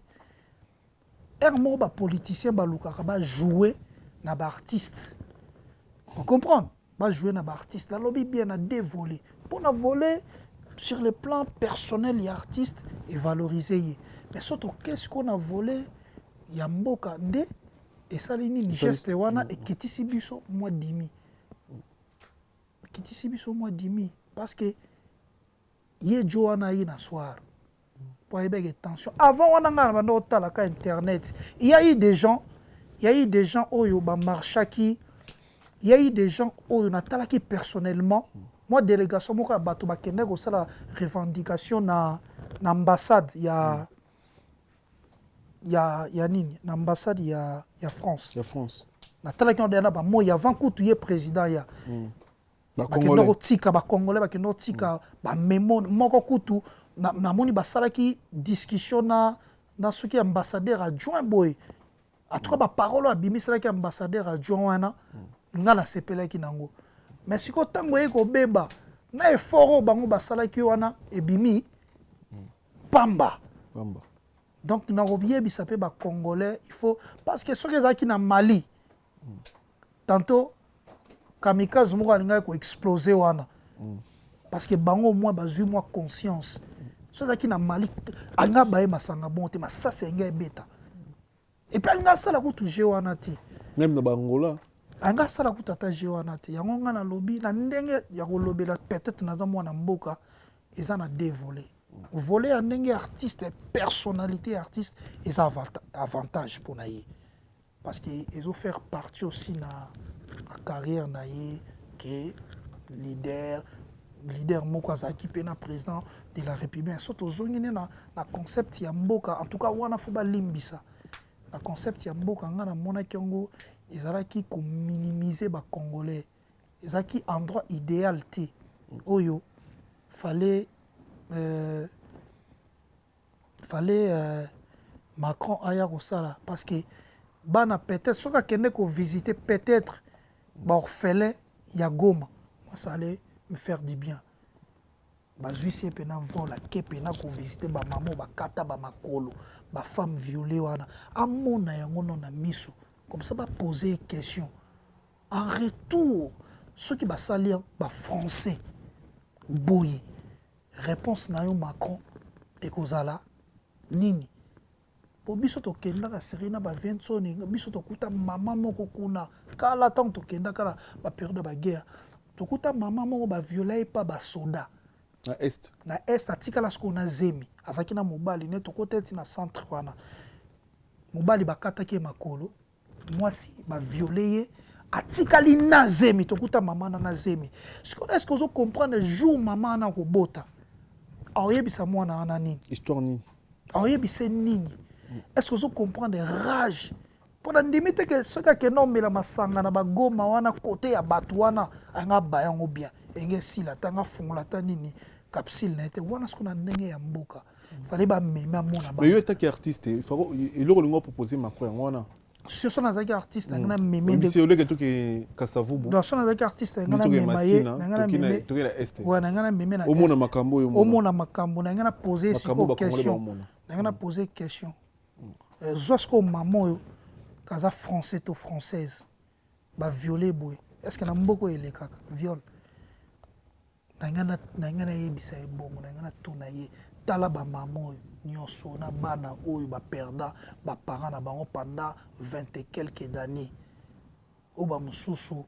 Ere moko bapoliticien balukaka bajoue na baartiste, ocomprendre, bajoue na baartiste. Nalobi bien na deux volets. Mpo na volet sur le plan personnel ya artiste, evalorize ye, mais so tokei sikoyo na volet ya mboka nde esali nini? Geste wana ekitisi biso mwa dimi, ekitisi biso mwa dimi, parce que ye jo wana ayi na soir po ayebaki tension. Avant wana, ngai na banda otalaka internet, il y a eu des gens, il y a eu des gens oyo bamarchaki, il y a eu des gens oyo natalaki personnellement. Moi, délégation moko ya bato bakendaki kosala revendication na ambassade ya nini, na ambassade ya France. Ya France. Natalaki yango na bamoi avant kutu ye président ya bakende kotika. Bacongolais bakende kotika bamemo moko kutu. Namoni basalaki discussion na soki ambassadeur adjoint boye. En tout cas, baparole oyo abimisalaki ambassadeur adjoint wana, nga nasepelaki nango. Mais sikoyo ntango eye kobeba na effort oyo bango basalaki wana, ebimi pamba. Pamba. Donc nakoyebisa mpe Bacongolais, il faut, parce que soki ezalaki na Mali, tantôt kamikaze moko alingaki koexplose wana, parce que bango mwa bazwi mwa conscience. So ezalaki na Mali, alingi baye masanga bongo te, masasi alingi ebeta. Et puis alingi asala kutu je wana te. Même na Bangola. Alingi asala kutu ata je wana te. Yango ngai nalobi na ndenge ya kolobela, peut-être naza mwana mboka, eza na deux volets. Volet ya ndenge artiste, personnalité ya artiste, eza avantage mpona ye. Parce que ezo faire partie aussi na carrière na ye ke leader, leader moko azalaki mpe na président de la République. So tozongi nde na concept ya mboka. En tout cas, wana fo balimbisa. Na concept ya mboka, nga namonaki yango ezalaki kominimiser Bacongolais. Ezalaki endroit idéal te oyo fallait Macron aya kosala, parce que bana, peut-être soki akende kovisiter peut-être baorphelin ya Goma, moi, ça allait me faire du bien. Bazwisi ye mpena vol, ake mpena kovisiter bamama oyo bakata bamakolo, bafemme violée wana, amona yango no na miso. Comme ça bapose ye question en retour. Soki basali Bafrançais boye, réponse na yo, Macron, ekozala nini? Po biso tokendaka série na bavensoni, biso tokuta mama moko kuna kala. Ntango tokendaka na bapériode ya baguerre, tokuta mama moko baviola ye pa basoda. Na Est. Na Est. Atikala sikoyo na zemi, azalaki na mobali ne. Tokota eti na centre wana, mobali bakataki ye makolo, mwasi baviole ye, atikali na zemi. Tokuta mama na zemi. Sikoyo, est ce que ozocomprendre, jour mama wana kobota, aoyebisa mwana wana nini? Histoire nini? Aoyebisa nini? Est ce que ozocomprendre rage? Mpo na ndimi te ke soki akende omela masanga na Bagoma wana, kote ya bato wana, anga aba yango bien, enge esila te, anga afungola ata nini, capsule na ye te wana. Sikoyo, na ndenge ya mboka, fallait bameme amona. Mais yo etaki artiste, eloko olingi opropose Macron, yango wana. So nazalaki artiste, nange nameme. Oyebisi oleke toke Kasavubu. Donc so nazalaki artiste, nange namema ye, nange nameme. Toke na Est. Ouais, nange nameme na omona makambo oyo. Omona makambo, nange na pose sikoyo question, nange na pose question. Zwa sikoyo mama oyo kaza Français to Française, baviole boye, est ce que na mboka oyo elekaka viol? Na ngai nayebisa ye bongo, na ngai natuna ye: tala bamama oyo nyonso na bana oyo baperda baparent na bango pendant 20 et quelques années, oyo bamosusu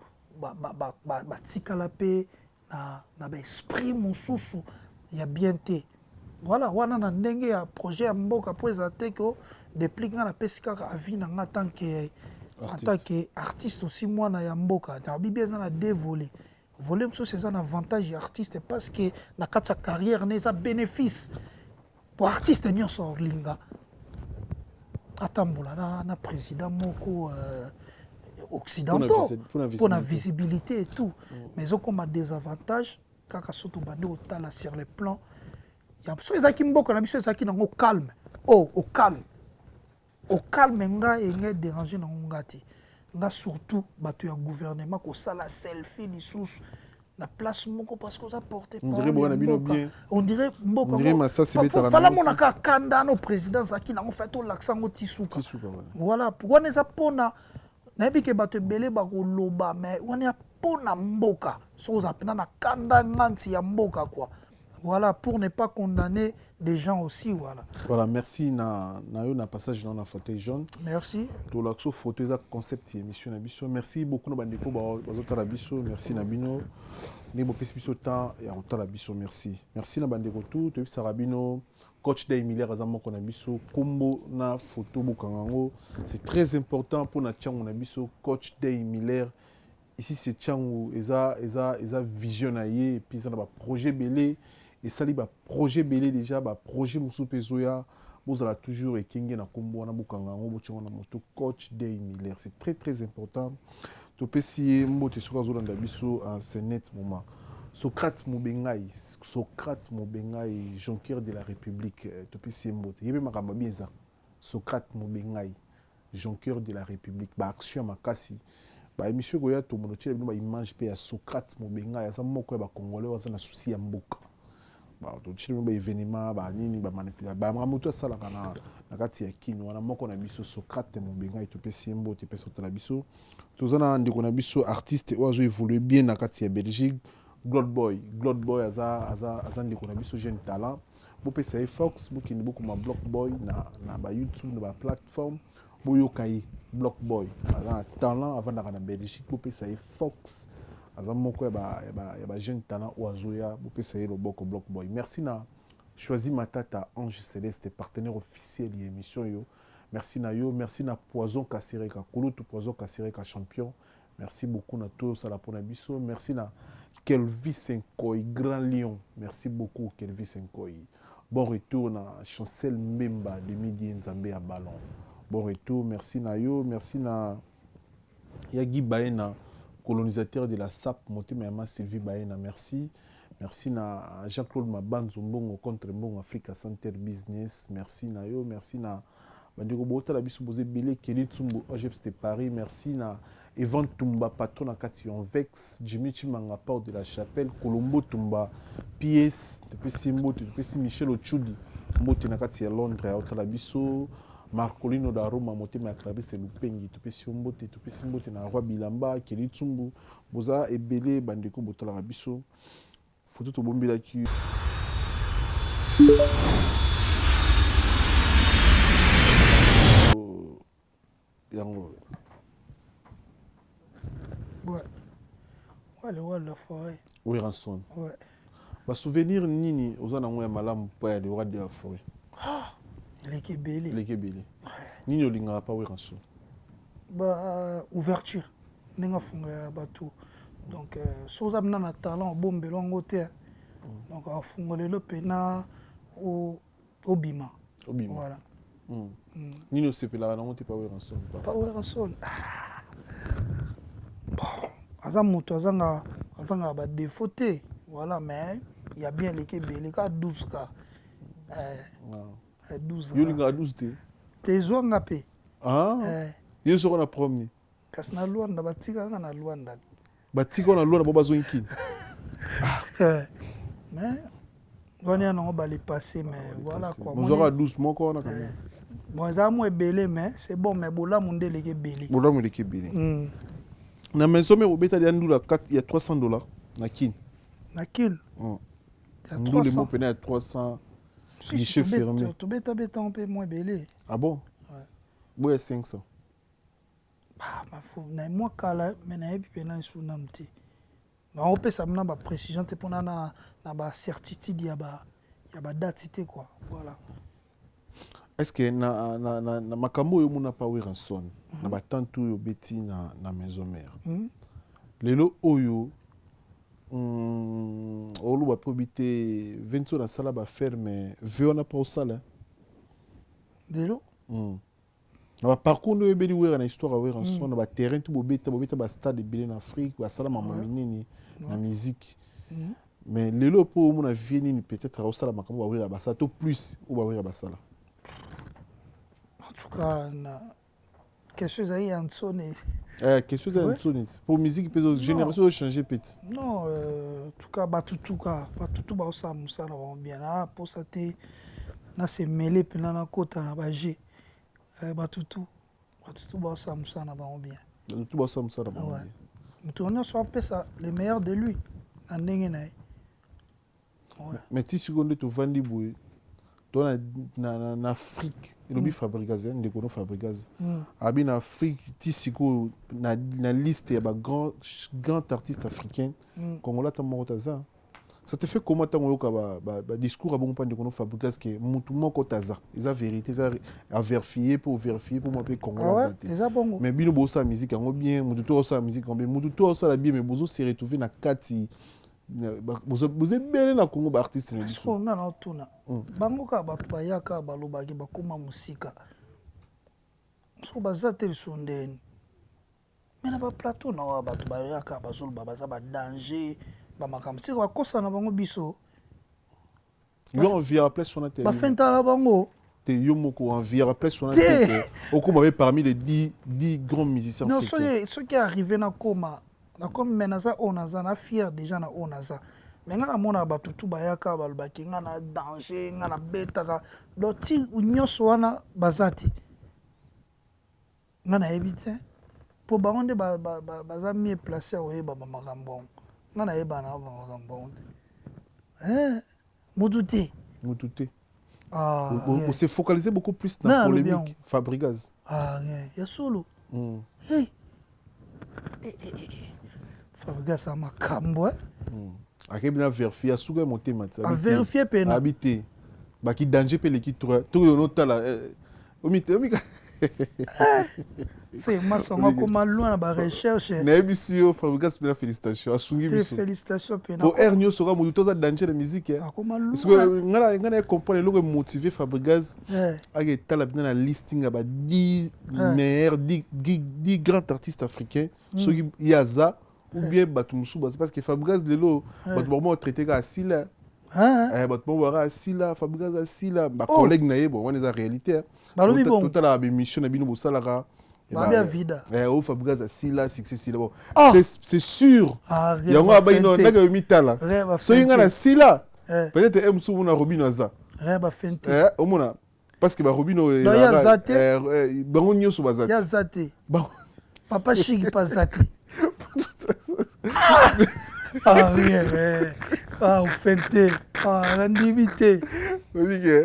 batikala mpe na baesprit mosusu ya bien te. Voilà, wana na ndenge ya projet ya mboka, mpo eza te ke déplique. Nga napesi kaka avis na nga en tant que artiste aussi, mwana ya mboka. Na bibi eza na deux volets. Volet mosusu eza na avantage ya artiste, parce que na kati ya carrière na eza bénéfice po artiste nyonso olinga atambola na président moko occidentaux mpona visibilité et tout. Mais ezokoma désavantage kaka so tobandi kotala sur le plan ya so ezalaki mboka na biso, ezalaki nango calme, oh, au calme, au calme. Ngai engai déranger nango nga te. Nga surtout bato ya gouvernement kosala selfie lisusu na place moko, parce que oza porte. On dirait mboka fala monaka akanda no président azalaki nango, fa tolakisa yango ti suka. Voilà, wana eza mpona nayebi ke bato ebele bakoloba, mais wana ya mpona mboka. Soki oza mpena na kanda nganti ya mboka, quoi. Voilà, pour ne pas condamner des gens aussi, voilà. Voilà, merci na yo na passage na fauteuil jaune. Merci. Tolakso photo eza concept ya émission na biso. Merci beaucoup na bandeko bazotala biso. Merci na bino ndenge bopesi biso temps ya kotala biso. Merci. Merci na bandeko tu. Toyebisaka bino, coach Day Miller aza moko na biso. Kombo na photo, bokanga yango, c'est très important mpona ntiango na biso. Coach Day Miller ici, c'est ntiango, eza vision na ye, et puis eza na baprojet ebele, esali baprojet ebele déjà, baprojet mosusu mpe ezoya. Bozala toujours ekenge na nkombo wana, bokanga yango, botiango na moto, coach Day Miller, c'est très très important. Topesi ye mbote soki azolanda biso en ce net moment. Socrate Mobengai, Socrate Mobengai, jonquière de la République, topesi ye mbote. Ye mpe makambo abi eza Socrate Mobengai, jonquière de la République, baaction ya makasi, baémission ekoya, tomono tiela bino baimage mpe ya Socrate Mobengai. Aza moko ya Bacongolais oyo aza na souci ya mboka. Totiela bino baévénement, banini, bamakambo to asalaka na kati ya kini wana. Moko na biso, Socrate Mobengai, topesi ye mbote. Epesi otala biso. Toza na ndeko na biso artiste oyo azo évolue bien na kati ya Belgique, Glod Boy. Glod Boy aza ndeko na biso, jeune talent. Bopesa ye fox, bokende bokoma Block Boy na baYouTube, na baplateforme, boyoka ye. Block Boy aza na talent, avandaka na Belgique. Bopesa ye fox, aza moko ya bajeune talent oyo azoya. Bopesa ye loboko, Block Boy. Merci na Choisi Matata Ange Céleste, partenaire officiel ya émission oyo. Merci na yo, merci na Poison Kasereka, kulutu Poison Kasereka champion. Merci beaucoup na tout osala pona biso. Merci na Kelvis Nkoy, grand lion. Merci beaucoup Kelvis Nkoy. Bon retour na Chancel Mbemba de midi Nzambe ya ballon. Bon retour, merci na yo, merci na ya Guy Baena, colonisateur de la SAP, motema ya ma Sylvie Baena, merci. Merci na Jean-Claude Mabanzo Mbongo contre Mbongo Africa Center Business. Merci na yo, merci na bandeko botala biso boza ebele Kelly Tsumbu Ogeps de Paris. Merci na Evan Tumba patron na kati ya Vex, Jimmy Chimanga Porte de la Chapelle, Colombo Tumba PS, topesi mbote, topesi Michel Ochudi mbote na kati ya Londres ya otala biso. Marcolino da Roma motema ya Clarisse Lupengi, topesi yo mbote, topesi mbote na Roi Bilamba, Kelly Tsumbu, boza ebele bandeko botalaka biso. Photo tobombelaki yango. Ouais. Ouais, le roi de la forêt. Werrason. Ouais. Ba souvenir nini oza nango ya malamu pa ya le roi de la forêt? Ah, eleki ebele. Eleki ebele. Nini olingaka pa Werrason? Ba ouverture ndenge afungolela bato donc euh, soki oza mpena na talent obombela yango te donc afungolelo mpena obima. Obima. Voilà. Nini osepelaka nango te pa Werrason? Pa Werrason. Ah. Bon, aza moto azanga azanga ba défaut te. Voilà, mais il y a bien eleki ebele ka 12 ka. Eh, 12. Yo olingaka 12 te? Te ezwanga mpe. Ah. Eh. Yo soko na problème. Kasi na Luanda batika nga na Luanda. Batika na Luanda bo bazongi kini. Eh, mais wana ya nango bale passé mais voilà quoi. Bozwaka 12 moko wana quand même. Bon eza mwa ebele mais c'est bon mais bolamu nde eleki ebele. Bolamu eleki ebele. Na maison mère obeta ya ndula 4 ya 300 dollars na Kin. Na Kin. Ya ndule mo pena ya 300 Si, guichet fermé. Tobeta beta mpe mwa ebele. Ah bon? Ouais. Boya 500. Bah, na mwa kala mais nayebi mpena lisusu nanu te. Naopesa na ba précision te mpona na, na ba certitude ya ba ya ba date te quoi. Voilà. Est-ce que na na na, na makambo oyo omona pa Werrason na ba tante oyo obeti na na maison mère. Lelo oyo oloba mpe obi te Venso nasala ba affaire mais ve wana pa osala. Lelo Na ba parcours nde oyebeli Wera na histoire ya Werrason na ba terrain tout bobeta bobeta ba stade ebele na Afrique basala mambo minene na musique. Mais lelo po omona vie nini peut-être akosala makambo ba Wera basala to plus oyo ba Wera basala. En tout cas na question ezali ya nsoni. Eh, question eza ya nsoni po musique mpe génération oyo changer petit. Non, en tout cas batutu ka batutu baosala mosala na bango bien na posa te na se mêler mpena nakota na ba jeu. Batutu batutu baosala mosala na bango bien. Batutu baosala mosala na bango bien. Moto nyonso apesa le meilleur de lui na ndenge na ye. Ouais. Mais ti sikoyo nde tovandi boye to na, na, na, na Afrique elobi Fabregas eh, ndeko no Fabregas abi na Afrique ti sikoyo na, na liste ya ba grand, grand artiste africain congolais ata moko taza. Ça te fait comment ntango oyoka ba, ba, ba discours ya bongo mpa ndeko no Fabregas ke mutu moko taza eza vérité eza à vérifier po vérifier po mwa mpe congolais aza te. Eza bongo. Mais bino bosala musique yango bien, mutu to osala musique yango bien, mutu to osala bien mais bozo se retrouver na kati boza ebele na Congo ba artiste na biso. Sikoyo nga naotuna bango kaka bato bayaka balobaki bakóma mosika soko baza te lisusu ndeni me na baplateau na oyo bato bayaka bazoloba baza badanger bamakambo sika bakosana na bango biso Yo envie ya place wana te. Bafentala bango. Te yo moko envie ya place wana te ke okoma be parmi les 10 grands musiciens Non, africains. soki soki arrivé na koma na komi mais naza oyo naza na fier déjà na oyo naza mais nga namonaka bato tu bayaka balobaki nga na danger nga nabetaka donc ti nyonso wana baza te nga nayebi te mpo bango nde baza mieux placé ya koyeba bamakambo yango nga nayeba na bamakambo yango te eh, motu te Mutu te. Ah, On s'est focalisé beaucoup plus dans la polémique Fabregas. Ah, rien. Ya solo. Hey. Eh, eh, eh. Fabregas a makambo eh. Akebi na vérifier asuka ya motema ti. A vérifier pena. Abi te. Baki danger pe leki trop. To yo notala omi te omi. Se masongo akoma loin na barecherche. Nayebisi yo, Fabrigas mpena félicitation, asungi biso. Félicitation mpena. Po aire nyonso kaka motu toza danger na musique. Akoma loin. Ngai na comprendre eloko emotive Fabrigas ake etala mpena na listing ya ba 10 meilleurs, 10 grands artistes africains, soki ye aza ou bien bato mosusu baza, parce que Fabrigas lelo bato bakoma kotraite kaka asila. Bato moko baka asila, Fabrigas asila, bacollègue na ye. Bon, wana eza réalité. Balobi bongo. Totalaka bémission na bino bosalaka. Babia vida. Oyo Fabrigas asila, succès sila. Bon, c'est sûr, yango abai no ndenge oyo mitala. Soki ngai nasila, peut-être e mosusu omona Robino aza, omona, parce que barobino bango nyonso baza te. Aza te, Papa Chiki mpe aza te. Ah rien, ah ofente, ah nandimi te.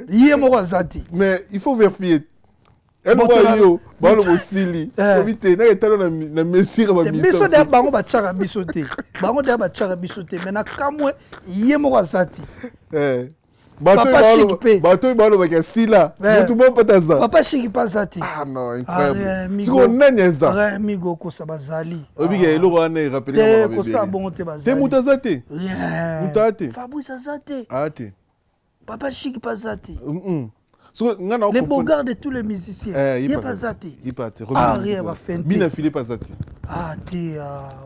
Ye moko aza te. Mais il faut vérifier eloko yo baloba osili obi te ndenge etalo na mesure. Biso deya bango batiaka biso te, bango deya batiaka biso te, mais na kamwe ye moko aza te. Bato oyo balobaki asila, motu moko mpe aza. Papa Chiki mpe aza te. Ah non, incroyable! Sikoyo nani aza? Migo okosa, bazali. Obika eloko wana erappeler. Kosala bongo te. Bazali te, moto aza te, moto aza te. Fabrice aza te. Aa te. Papa Chiki mpe aza te. So nga na le beau gars de tous les musiciens, ye mpe aza te. Ye mpe te. Ah rien, bafente. Bina file mpe aza te. Ah te,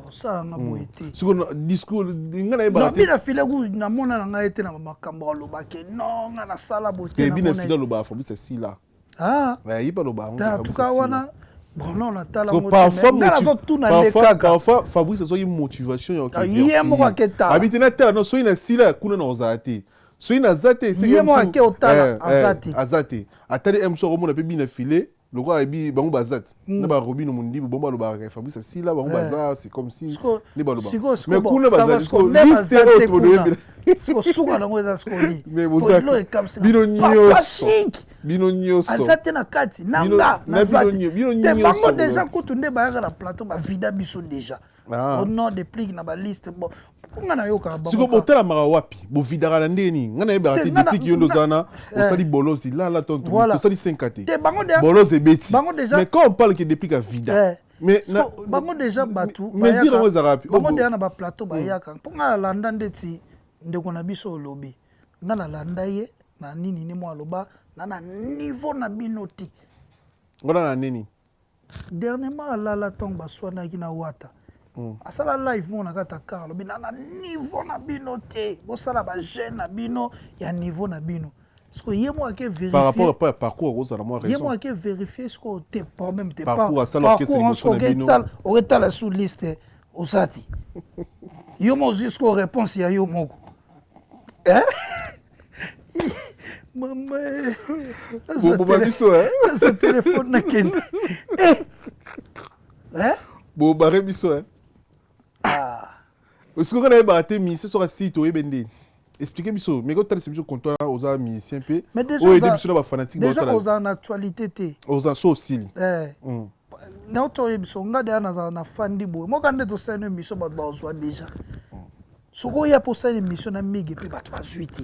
osalanga boye te. Sikoyo discours nga nayebaka te. Bina file ku namona na ngai te na makambo alobake non, nga nasala boye te. Bina file alobaka Fabrice asila. Ye mpe alobaka. En tout cas wana, bon, non, natala. Parfois Fabrice azwaki motivation ya ye moko aketala. Abi te, natala non, soki nasila kuna na kozala te, soki naza te. Ye moko ake otala, aza te. Aza te. Atali m so akomona mpe Bina file lokola ayebi bango baza te na barobino Mondibu, bango balobaka Fabrice asila, bango baza. C'est comme si nde baloba, mais kuna bazali liste oyo toboyebela. Suka nango eza sikoni. Mais boza bino nyonso, bino nyonso. Aza te na kati na nga naza te. Bango déjà kutu nde bayaka na plateau, bavida biso déjà au nom de plique na baliste. Bon, nga nayokaka. Sikoyo botalamaka wapi? Bovidaka na ndenge nini? Ngai nayebaka te. Depuis ki yo nde oza na osali bolozi lala to tosali 5 te, bolozi ebeti. Mais quand on parle que depuis ka vida, mais bango déjà bato mesure yango ezalaka wapi? Bango déjà na baplateau bayaka, mpo nga nalanda ndeti ndeko na biso olobi, nga nalanda ye na nini ni mwa aloba na niveau na bino te. Ngona na nini? Dernièrement alala ntango baswanaki na Wata, asala live moko na kati ya car, alobi na niveau na bino te, bosala bajeune na bino ya niveau na bino. Siko ye moko ake vérifier par rapport à parcours ozala mwa raison. Ye moko ake vérifier siko te, problème te. Parcours asala orchestre liboso na bino. Oketala sous liste, oza te. Yo moko ozwi siko réponse ya yo moko. Mama, boboma biso. Nazwa telefone, nakende. Bobare biso. Sikoyo kaka nayebaka te, musicien soki asili, toyebe ndeni? Explique biso, mais kotalisa biso compte wana, oza musicien mpe oyo ede biso na bafanatique. Déjà ozala na actualité te. Oza so osili. Nauti oyebi so nga deya nazala na fandi boye moka nde tosali no émission, bato bazwa déjà. Soki oya mpo osala émission na mige mpe bato bazwi te,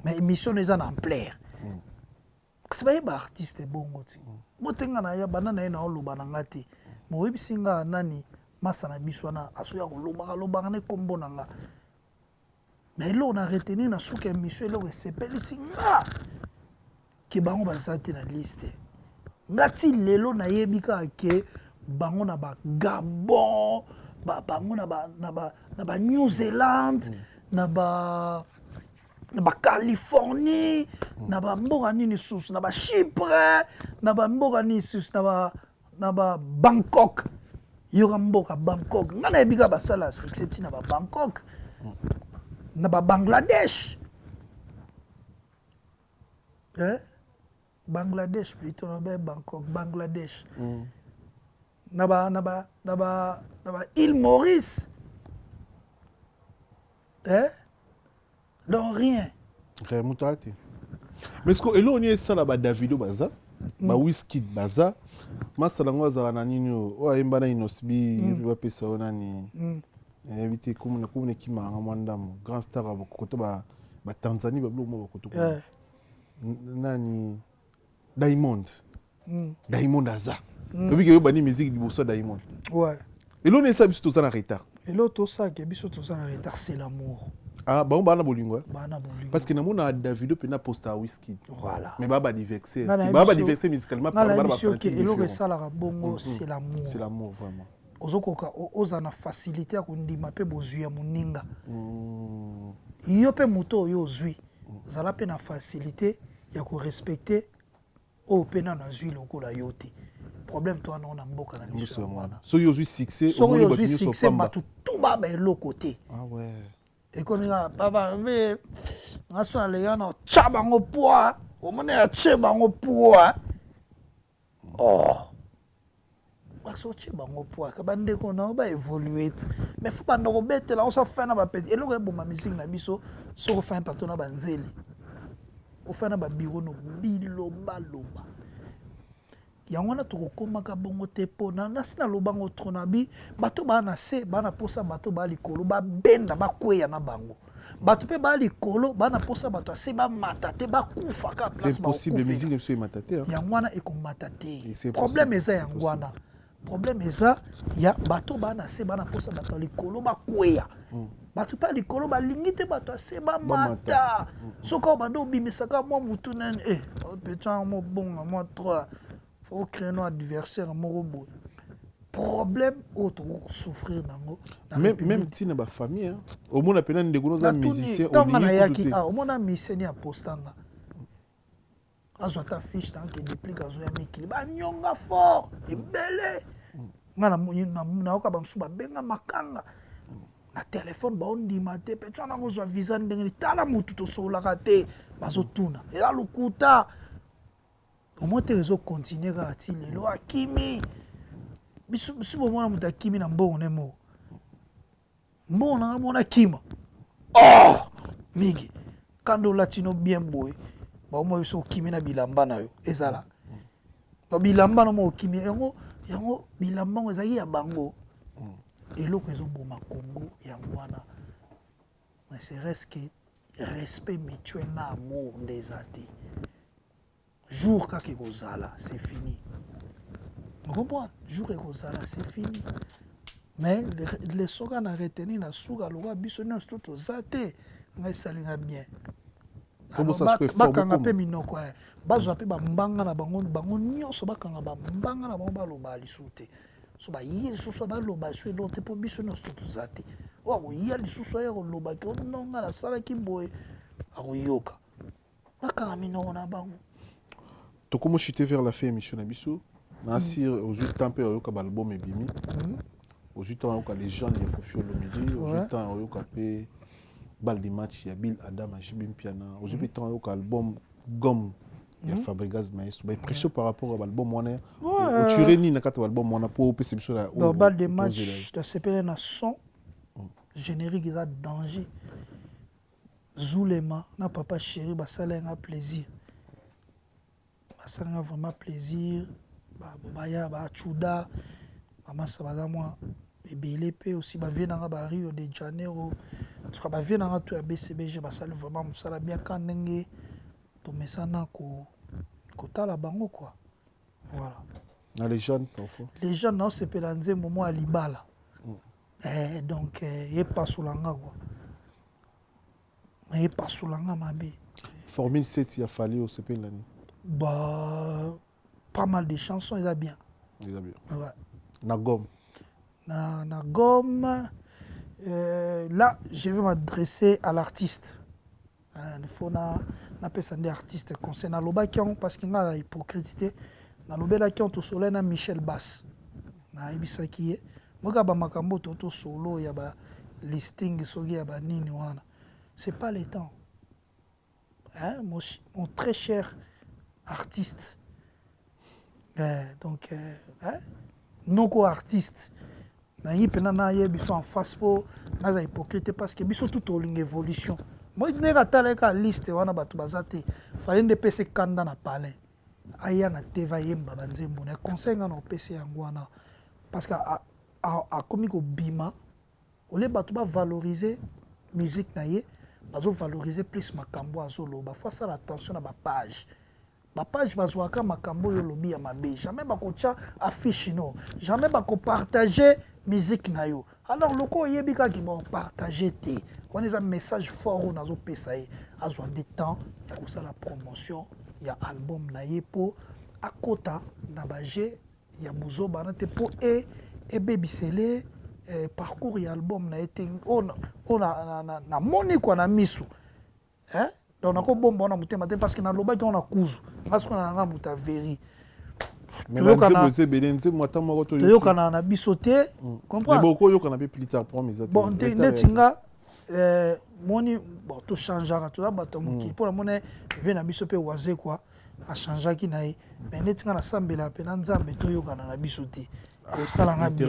mais émission no eza na ampleur, kasi bayeba artiste bongo ti mo te. Nga na ya banda na ye na oloba na nga te, mais oyebisi nga nani masa na biso wana azoya kolobaka lobaka na ekombo na nga. Mais eloko na retenir na suka émission, eloko esepelisi nga ke bango baza te na liste. Nga ti lelo nayebi kaka ke bango na bagabon, bango na ba New Zealand, na bacalifornie, na bamboka nini susu, na bachypre, na bamboka nini susu, na ba Bangkok. Yoka mboka Bangkok, ngai nayebi kaka basala ya succès ntina ba Bangkok, na babangladesh, eh? Bangladesh plutôt, na ba Bangkok, Bangladesh, na ba île Maurice, eh? Donc rien. Rien, moto aya te. Mais ce que eloko nini esala badavido baza, bawizkid baza, masala yango azala na nini oyo oyo ayemba na Innoss'B, bapesa yo nani, nayebi te komona ekimaka mwa ndambo, grand star ya koto batanzanie, babiloko moko bakoto kuna, nani, Diamond. Diamond aza. Lobi ke yo bandi musique liboso ya Diamond. Ouais. Eloko nini esala biso toza na retard? Eloko tosalaka biso toza na retard, c'est l'amour. Ah, bango baa na bolingo, eh? Baa na bolingo. Parce que namona Davido mpena posta ya Wizkid. Voilà. Mais baa baadversaire, baa baadversaire musicalement. Nga nayebi soki eloko esalaka bongo, c'est l'amour. C'est l'amour, vraiment. Ozokoka ozala na facilité ya kondima mpe bozwi ya moninga. Yo mpe moto oyo ozwi, zala mpe na facilité ya korespecter oyo mpe nano azwi lokola yo te. Problème to wana na mboka na biso yango wana. Soki ozwi succès, soki ozwi succès, bato tu baba eloko te. Ah ouais. Ekomi kaka papa mpe nga so naleka na otya bango poa, omoni atie bango poa. Oh, baso otie bango poa ka bandeko na yo baévolue te, mais faut banda kobetela osa fin na bapeti. Eloko eboma musique na biso, soki ofin partout na banzele, ofin na babiro no bilobaloba, yango wana tokokomaka bongo te. Mpo nasi nalobango tro na bi bato baa na se, baa na posa bato baa likolo babenda bakweya na bango, bato mpe baa likolo baa na posa bato ase bamata te, bakufaka. C'est impossible, musique na biso emata te. Yango wana ekomata te. Problème eza yango wana. Problème eza ya bato baa na se, baa na posa bato ya likolo bakweya. Bato mpe ya likolo balingi te bato ya se bamata. Soki awa banda obimisaka mwa mutu nani, e petit mobonga mwa trois, faut créer no adversaire moko boye. Problème oyo tokokosouffrir nango. Même ntina bafamille, omona mpena ndeko noza musicien. Ntango nayaki, omona musicien ni apostanga, azwa ata fiche tanke Deplick azoya mikili, banyonga fort ebele. Nga nayoka bamosusu babenga makanga na telefone, baondima te mpe twana kozwa visa ndenge tala motu tosololaka te, bazotuna eza lokuta. Omoi te, ezocontinue kaka ti lelo. Akimi biso, bomona moto akimi na mbongo ne moko, mbongo nanga mona kima. Oh, mingi kanda olati no bien boye, baomoi biso okimi na bilamba na yo, ezala bilamba no mo okimi yango. Yango bilamba yango ezalaki ya bango. Eloko ezoboma Congo yango wana, ne serait-ce que respect mutuel na amour nde eza te. Jour kaka ekozala, c'est fini. Ocomprendre, jour ekozala, c'est fini. Mais leçon kaka na retenir na suka, lokwa biso nyonso to toza te, ngai esalinga bien, bakanga mpe minoko, bazwa mpe bambanga na bango, bango nyonso bakanga bambanga na bango, baloba lisusu te. So baye lisusu, baloba lisusu eloko te, mpo biso nyonso to toza te. Oyo akoya lisusu, aya kolobaki ononga nasalaki boye, akoyoka. Bakanga minoko na bango. Tokomi chuter vers la fin émission na biso. Nasir, ozwi temps mpe oyoka baalbum ebimi, ozwi temps oyoka Légende ya Koffi Olomide, ozwi temps oyoka mpe Balle de match ya Bill Adam ya JB Mpiana, ozwi mpe temps oyoka album Gomme ya Fabregas Maestro. Baimpression par rapport ya baalbum wana, otire nini na kati ya baalbum wana mpo opesa biso? Na Balle de match, nasepele na son générique, eza danger. Zulema na Papa Chéri basala yanga plaisir, basalanga vraiment plaisir. Baya bachuda bamasa baza mwa ebele mpe aussi bavie nanga ba Rio de Janeiro, en tout cas bavie nanga to ya BCBG basali vraiment mosala bien ka ndenge tomesana kotala bango quoi, voilà. Na Légende parfois? Légende, naosepela nzembo mwa ya libala. Donc epasolanga quoi, epasolanga mabe. Formule 7 ya Fally, osepeli nani? Bah, pas mal de chansons eza bien. Eza bien. Ouais. Na Gomme? Na Gomme, là je vais m'adresser à l'artiste. Il faut na napesa nde artiste conseil. Nalobaki yango parce que ngai na hypocrite te, nalobelaki yango. Tosolai na Michel Bas, nayebisaki ye moka bamakambo to tosolo ya balisting, soki ya banini wana, c'est pas le temps, hein, mon très cher artiste. Donc hein, noko artiste nalingi mpena nayebi biso en face mpo naza hypocrite, parce que biso tu tolinga évolution. Moi ndenge atalaki kaka liste wana, bato baza te, fallait nde epesa ekanda na palin, aya na TV, ayemba banzembo na conseil. Nga na opesa yango wana parce que akomi kobima ole, bato bavaloriser musique na ye, bazovaloriser plus makambo azoloba. Faut asala attention na bapage. Bapage bazwaka makambo oyo olobi ya mabe, jamais bakotya affiche no, jamais bakopartage musique na yo. Alors loko oyebi kaka baopartage te, wana eza message fort oyo nazopesa ye. Azwa nde temps ya kosala promotion ya album na ye mpo akota na baje ya buzoba wana te, mpo e ebebisele parcours ya album na ye te. Oyo namoni kwa na misu, hein? Donc nakobomba wana motema te, parce que nalobaki wana kuzu nga sikoyo na nga moto averi. Toyokana na biso te, comprendre? Bon, neti nga moni, bon, tochangeaka, toza bato ya mokili. Mpo namoni ve na biso mpe Wazekwa achangeaki na ye, mais neti nga nasambela mpe na Nzambe, toyokana na biso te, kosalanga bien.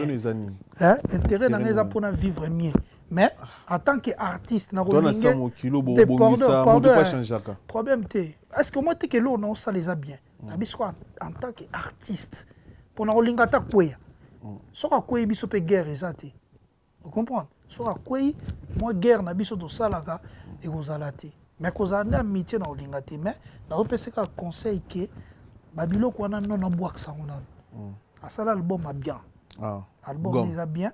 Intérêt na nga eza mpona vivre mieux, mais en tant que artiste nakolinge problème te. Est ce que moi te ke eloko na osala eza bien na biso en tant que artiste, mpona kolinga ata kweya, soki akwei, biso mpe guerre eza te, ocomprendre? Soki akwei, mwa guerre na biso tosalaka ekozala te, mais kozala nde amitié na kolinga te. Mais nazopesa kaka conseil ke babiloko wana nono abwakisa yango nano, asala album ya bien. Album eza bien,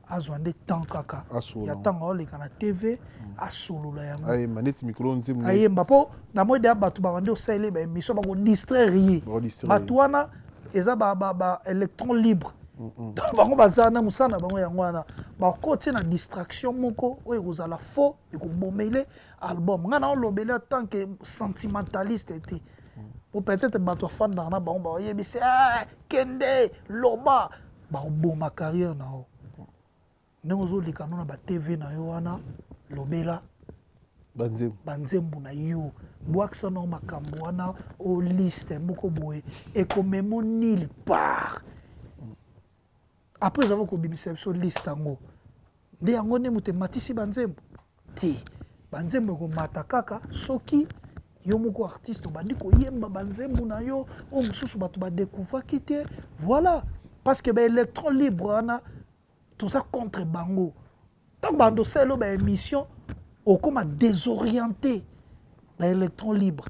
azwa nde temps kaka ya ntango aoleka na TV, asolola yango, ayemba, mpo na moi deya bato babandi osalela baémission, bakodistraire ye. Bato wana eza ba électron libre, donc bango baza na mosala na bango yango wana, bakotie na distraction moko oyo ekozala faux, ekobomele album. Ngai naolobele en tant que sentimentaliste te, po peut-être bato afandaka na bango, baoyebisi kende loba, bakoboma carrière na yo. Ndenge ozoleka no na batv na yo wana, lobela banzembo na yo, bwakisa nao makambo wana o liste moko boye ekomema nulle part. Après avoir kobimisa biso liste yango, nde yango nde moto ematisi banzembo te. Banzembo ekomata kaka soki yo moko artiste obandi koyemba banzembo na yo oyo mosusu bato badécouvraki te. Voilà, parce que baélectron libre wana, toza contre bango. Ntango bando osala baémission, okóma désorienté, baélectron libre,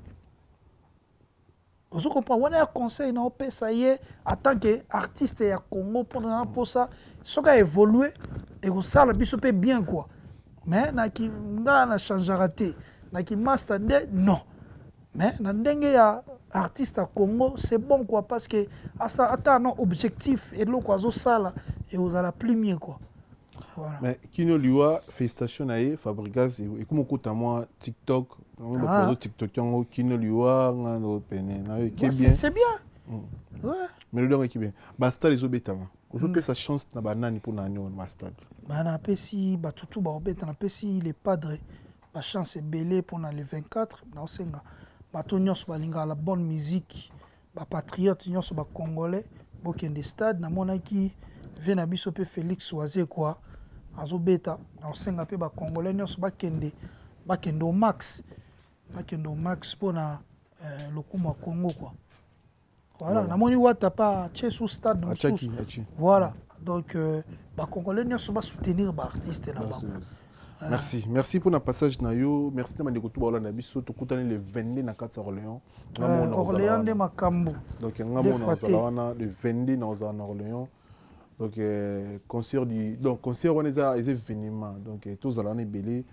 ozo comprendre? Wana ya conseil na opesa ye en tant que artiste ya Congo, mpona na mposa soki aévolue, ekosala biso mpe bien quoi. Mais naki nga na changeaka te, naki master nde non, mais na ndenge ya artiste ya Congo, c'est bon quoi, parce que asa ata na objectif, eloko azosala ekozala plus mieux quoi. Voilà. Mais Kino Liwa, félicitations na ye Fabregas, ekoma okota mwa TikTok. Ah. TikTok yango Kino Liwa nga no pene na yo ke bien. C'est bien. Ouais. Mélodie yango eki bien. Ba stade ezobetama. Ozopesa chance na banani mpona ani wana bastade? Ba napesi bato tu baobeta, napesi le padre bachance ebele mpona le 24. Naosenga bato nyonso balingaka la bonne musique, bapatriote nyonso, bacongolais, bokende stade. Namonaki ve na biso mpe Félix Wazekwa azobeta. Naosenga mpe bacongolais nyonso bakende, bakende au max, bakende au max mpona lokumu ya Congo quoi. Voilà, namoni Wata pa atie su stade mosusu. Voilà, donc bacongolais nyonso basoutenir baartiste na bango. Merci, merci pour le passage na yo. Merci na bandeko tu baolanda biso. Tokutani le 22 na kati ya Orléans. Orléans nde makambo. Donc nga mona ozala wana le 22 na ozala na Orléans. Donc concert du, donc concert wana eza événement, donc tozala wana ebele,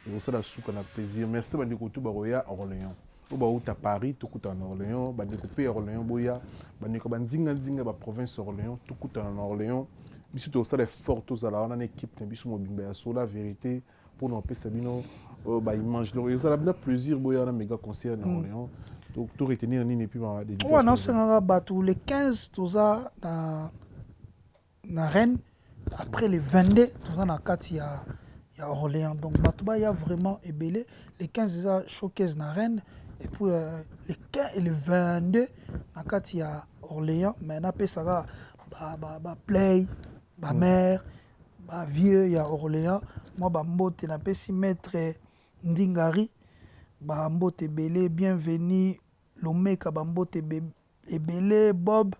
ekosala suka na plaisir. Merci na bandeko tu bakoya Orléans, oyo bauta Paris, tokutana na Orléans. Bandeko mpe ya Orléans boya, bandeko banzinganzinga baprovince Orléans, tokutana na Orléans. Biso tokosala effort, tozala wana na équipe na biso mobimba ya Sola Vérité mpona kopesa bino baimage. Donc ezala bina plaisir, boya na méga concert na Orléans. To retenir nini? Et puis oyo naosengaka bato, le 15 toza na Rennes, après le 22 toza na kati ya Orléans. Donc bato baya vraiment ebele. Le 15 eza showcase na Rennes, et puis le 15 et le 22 na kati ya Orléans. Mais napesaka baplay, bamare, bavieux ya Orléans mwa bambote. Napesi maître Ndingari bambote ebele, bienvenu Lomeka bambote ebele, Bob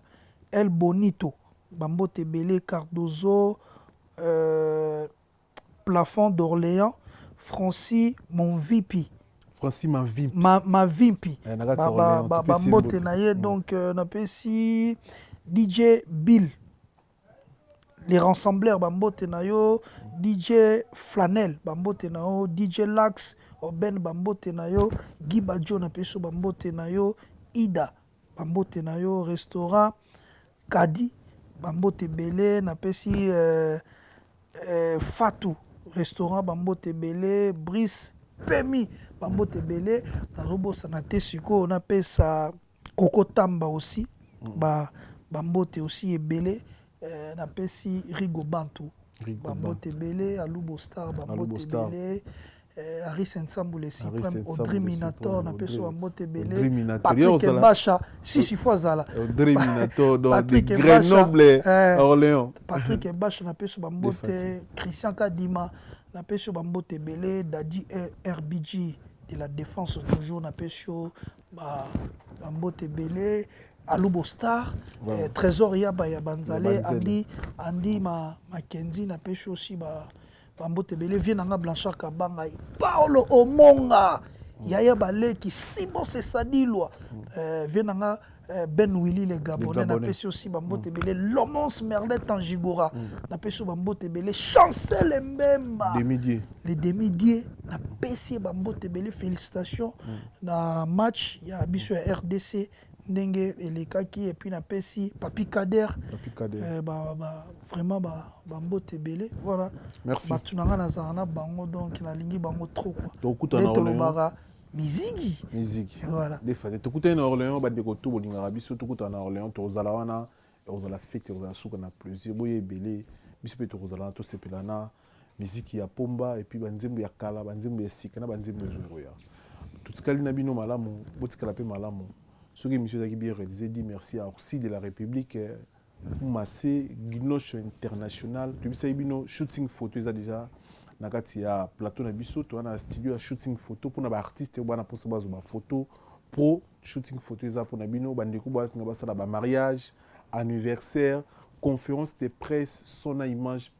El Bonito bambote ebele, Cardozo, plafond d'Orléans, Francis mon VP. Francis Mavimpi. Mavimpi. Eh, na kati ya Orléans, topesi ye Bambote mbote. na ye. Donc napesi DJ Bill les rassembleurs, bambote na yo. DJ Flanel, bambote na yo. DJ Lax Oben, bambote na yo. Guy Badio, napesi yo bambote na yo. Ida, bambote na yo. Restaurant Kadi, bambote ebele. Napesi Fatou restaurant, bambote ebele. Brice Pemi, bambote ebele. Nazobosana te sikoyo napesa Koko Tamba aussi bambote aussi ebele. Napesi Rigo Bantu Rigo. Bambote ebele. Alubo Star, bambote Alubo Star. ebele. Aris Nsambu le Aris suprême. Nsambu Audrey le Minator, suprême, napesi Audrey- bambote Audrey ebele. Minator. Patrick Ye ozala- Ebasha, sisi fo azala. Audrey Minator, donc de Patrick Ebasha, Grenoble, Orléans. Patrick Ebasha, napesi bambote. Fati. Christian Kadima, napesi yo bambote ebele. Dadi RBG de la Défense, toujours napesi yo bambote ebele. Alubo Star, Trésor Yaba ya Banzale. Ya Banzele. Andi Makenzi, napesi yo aussi bambote ebele. Vie nanga Blanchard Kabanga, Paolo Omonga, yaya baleki Simon Sesadilwa, vie nanga Ben Willy le Gabonais, Gabonais. napesi aussi bambote ebele. Lomons Merlet Tangigora, napesi yo bambote ebele. Chancel Mbemba, Demi-dieu. Le demi-dieu, napesi ye bambote ebele. Félicitation na match ya biso ya RDC ndenge elekaki. Et puis napesi Papi Kader. Papi Kader. Vraiment bambote ebele, voilà. Merci. Bato na nga nazala na bango, donc nalingi bango trop quoi. Tokutana Nde na Orléans. tolobaka miziki. Miziki. Voilà. Defate, tokutani na Orléans. Bandeko to bolingaka biso, tokutana na Orléans. Tokozala wana, ekozala fête, ekozala suka na plaisir. Boya ebele, biso mpe tokozala wana, tosepela na miziki ya pomba et puis banzembo ya kala, banzembo ya sika na banzembo ezokoya. Totikali na bino malamu, botikala mpe malamu. Soki émission ezalaki bien réalisé, dit merci à Orsi de la République, Massé Guinoche International. Toyebisaki bino, shooting photo eza déjà na kati ya plateau na biso. Toza na studio ya shooting photo mpona baartiste oyo bana mposa bazwa bafoto pro. Shooting photo eza mpona bino bandeko basinga basala bamariage, anniversaire, conférence de presse, son na image,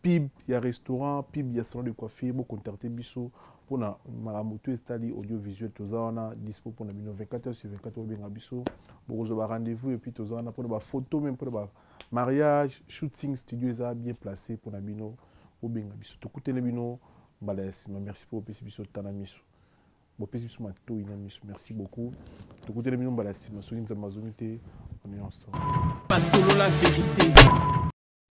pub ya restaurant, pub ya salon de coiffure. Bocontacte biso mpona makambo to etali audiovisuel. Toza wana dispo mpona bino 24 heures sur 24. Bobenga biso, bokozwa barendez-vous. Et puis toza wana mpona bafoto, même mpona bamariage. Shooting studio eza bien placé mpona bino. Bobenga biso, tokutene bino mbala ya nsima. Merci mpo bopesi biso tana miso, bopesi biso matoi na miso. Merci beaucoup. Tokutene bino mbala ya nsima soki Nzambe azongi te. On est ensemble. Masolo la vérité.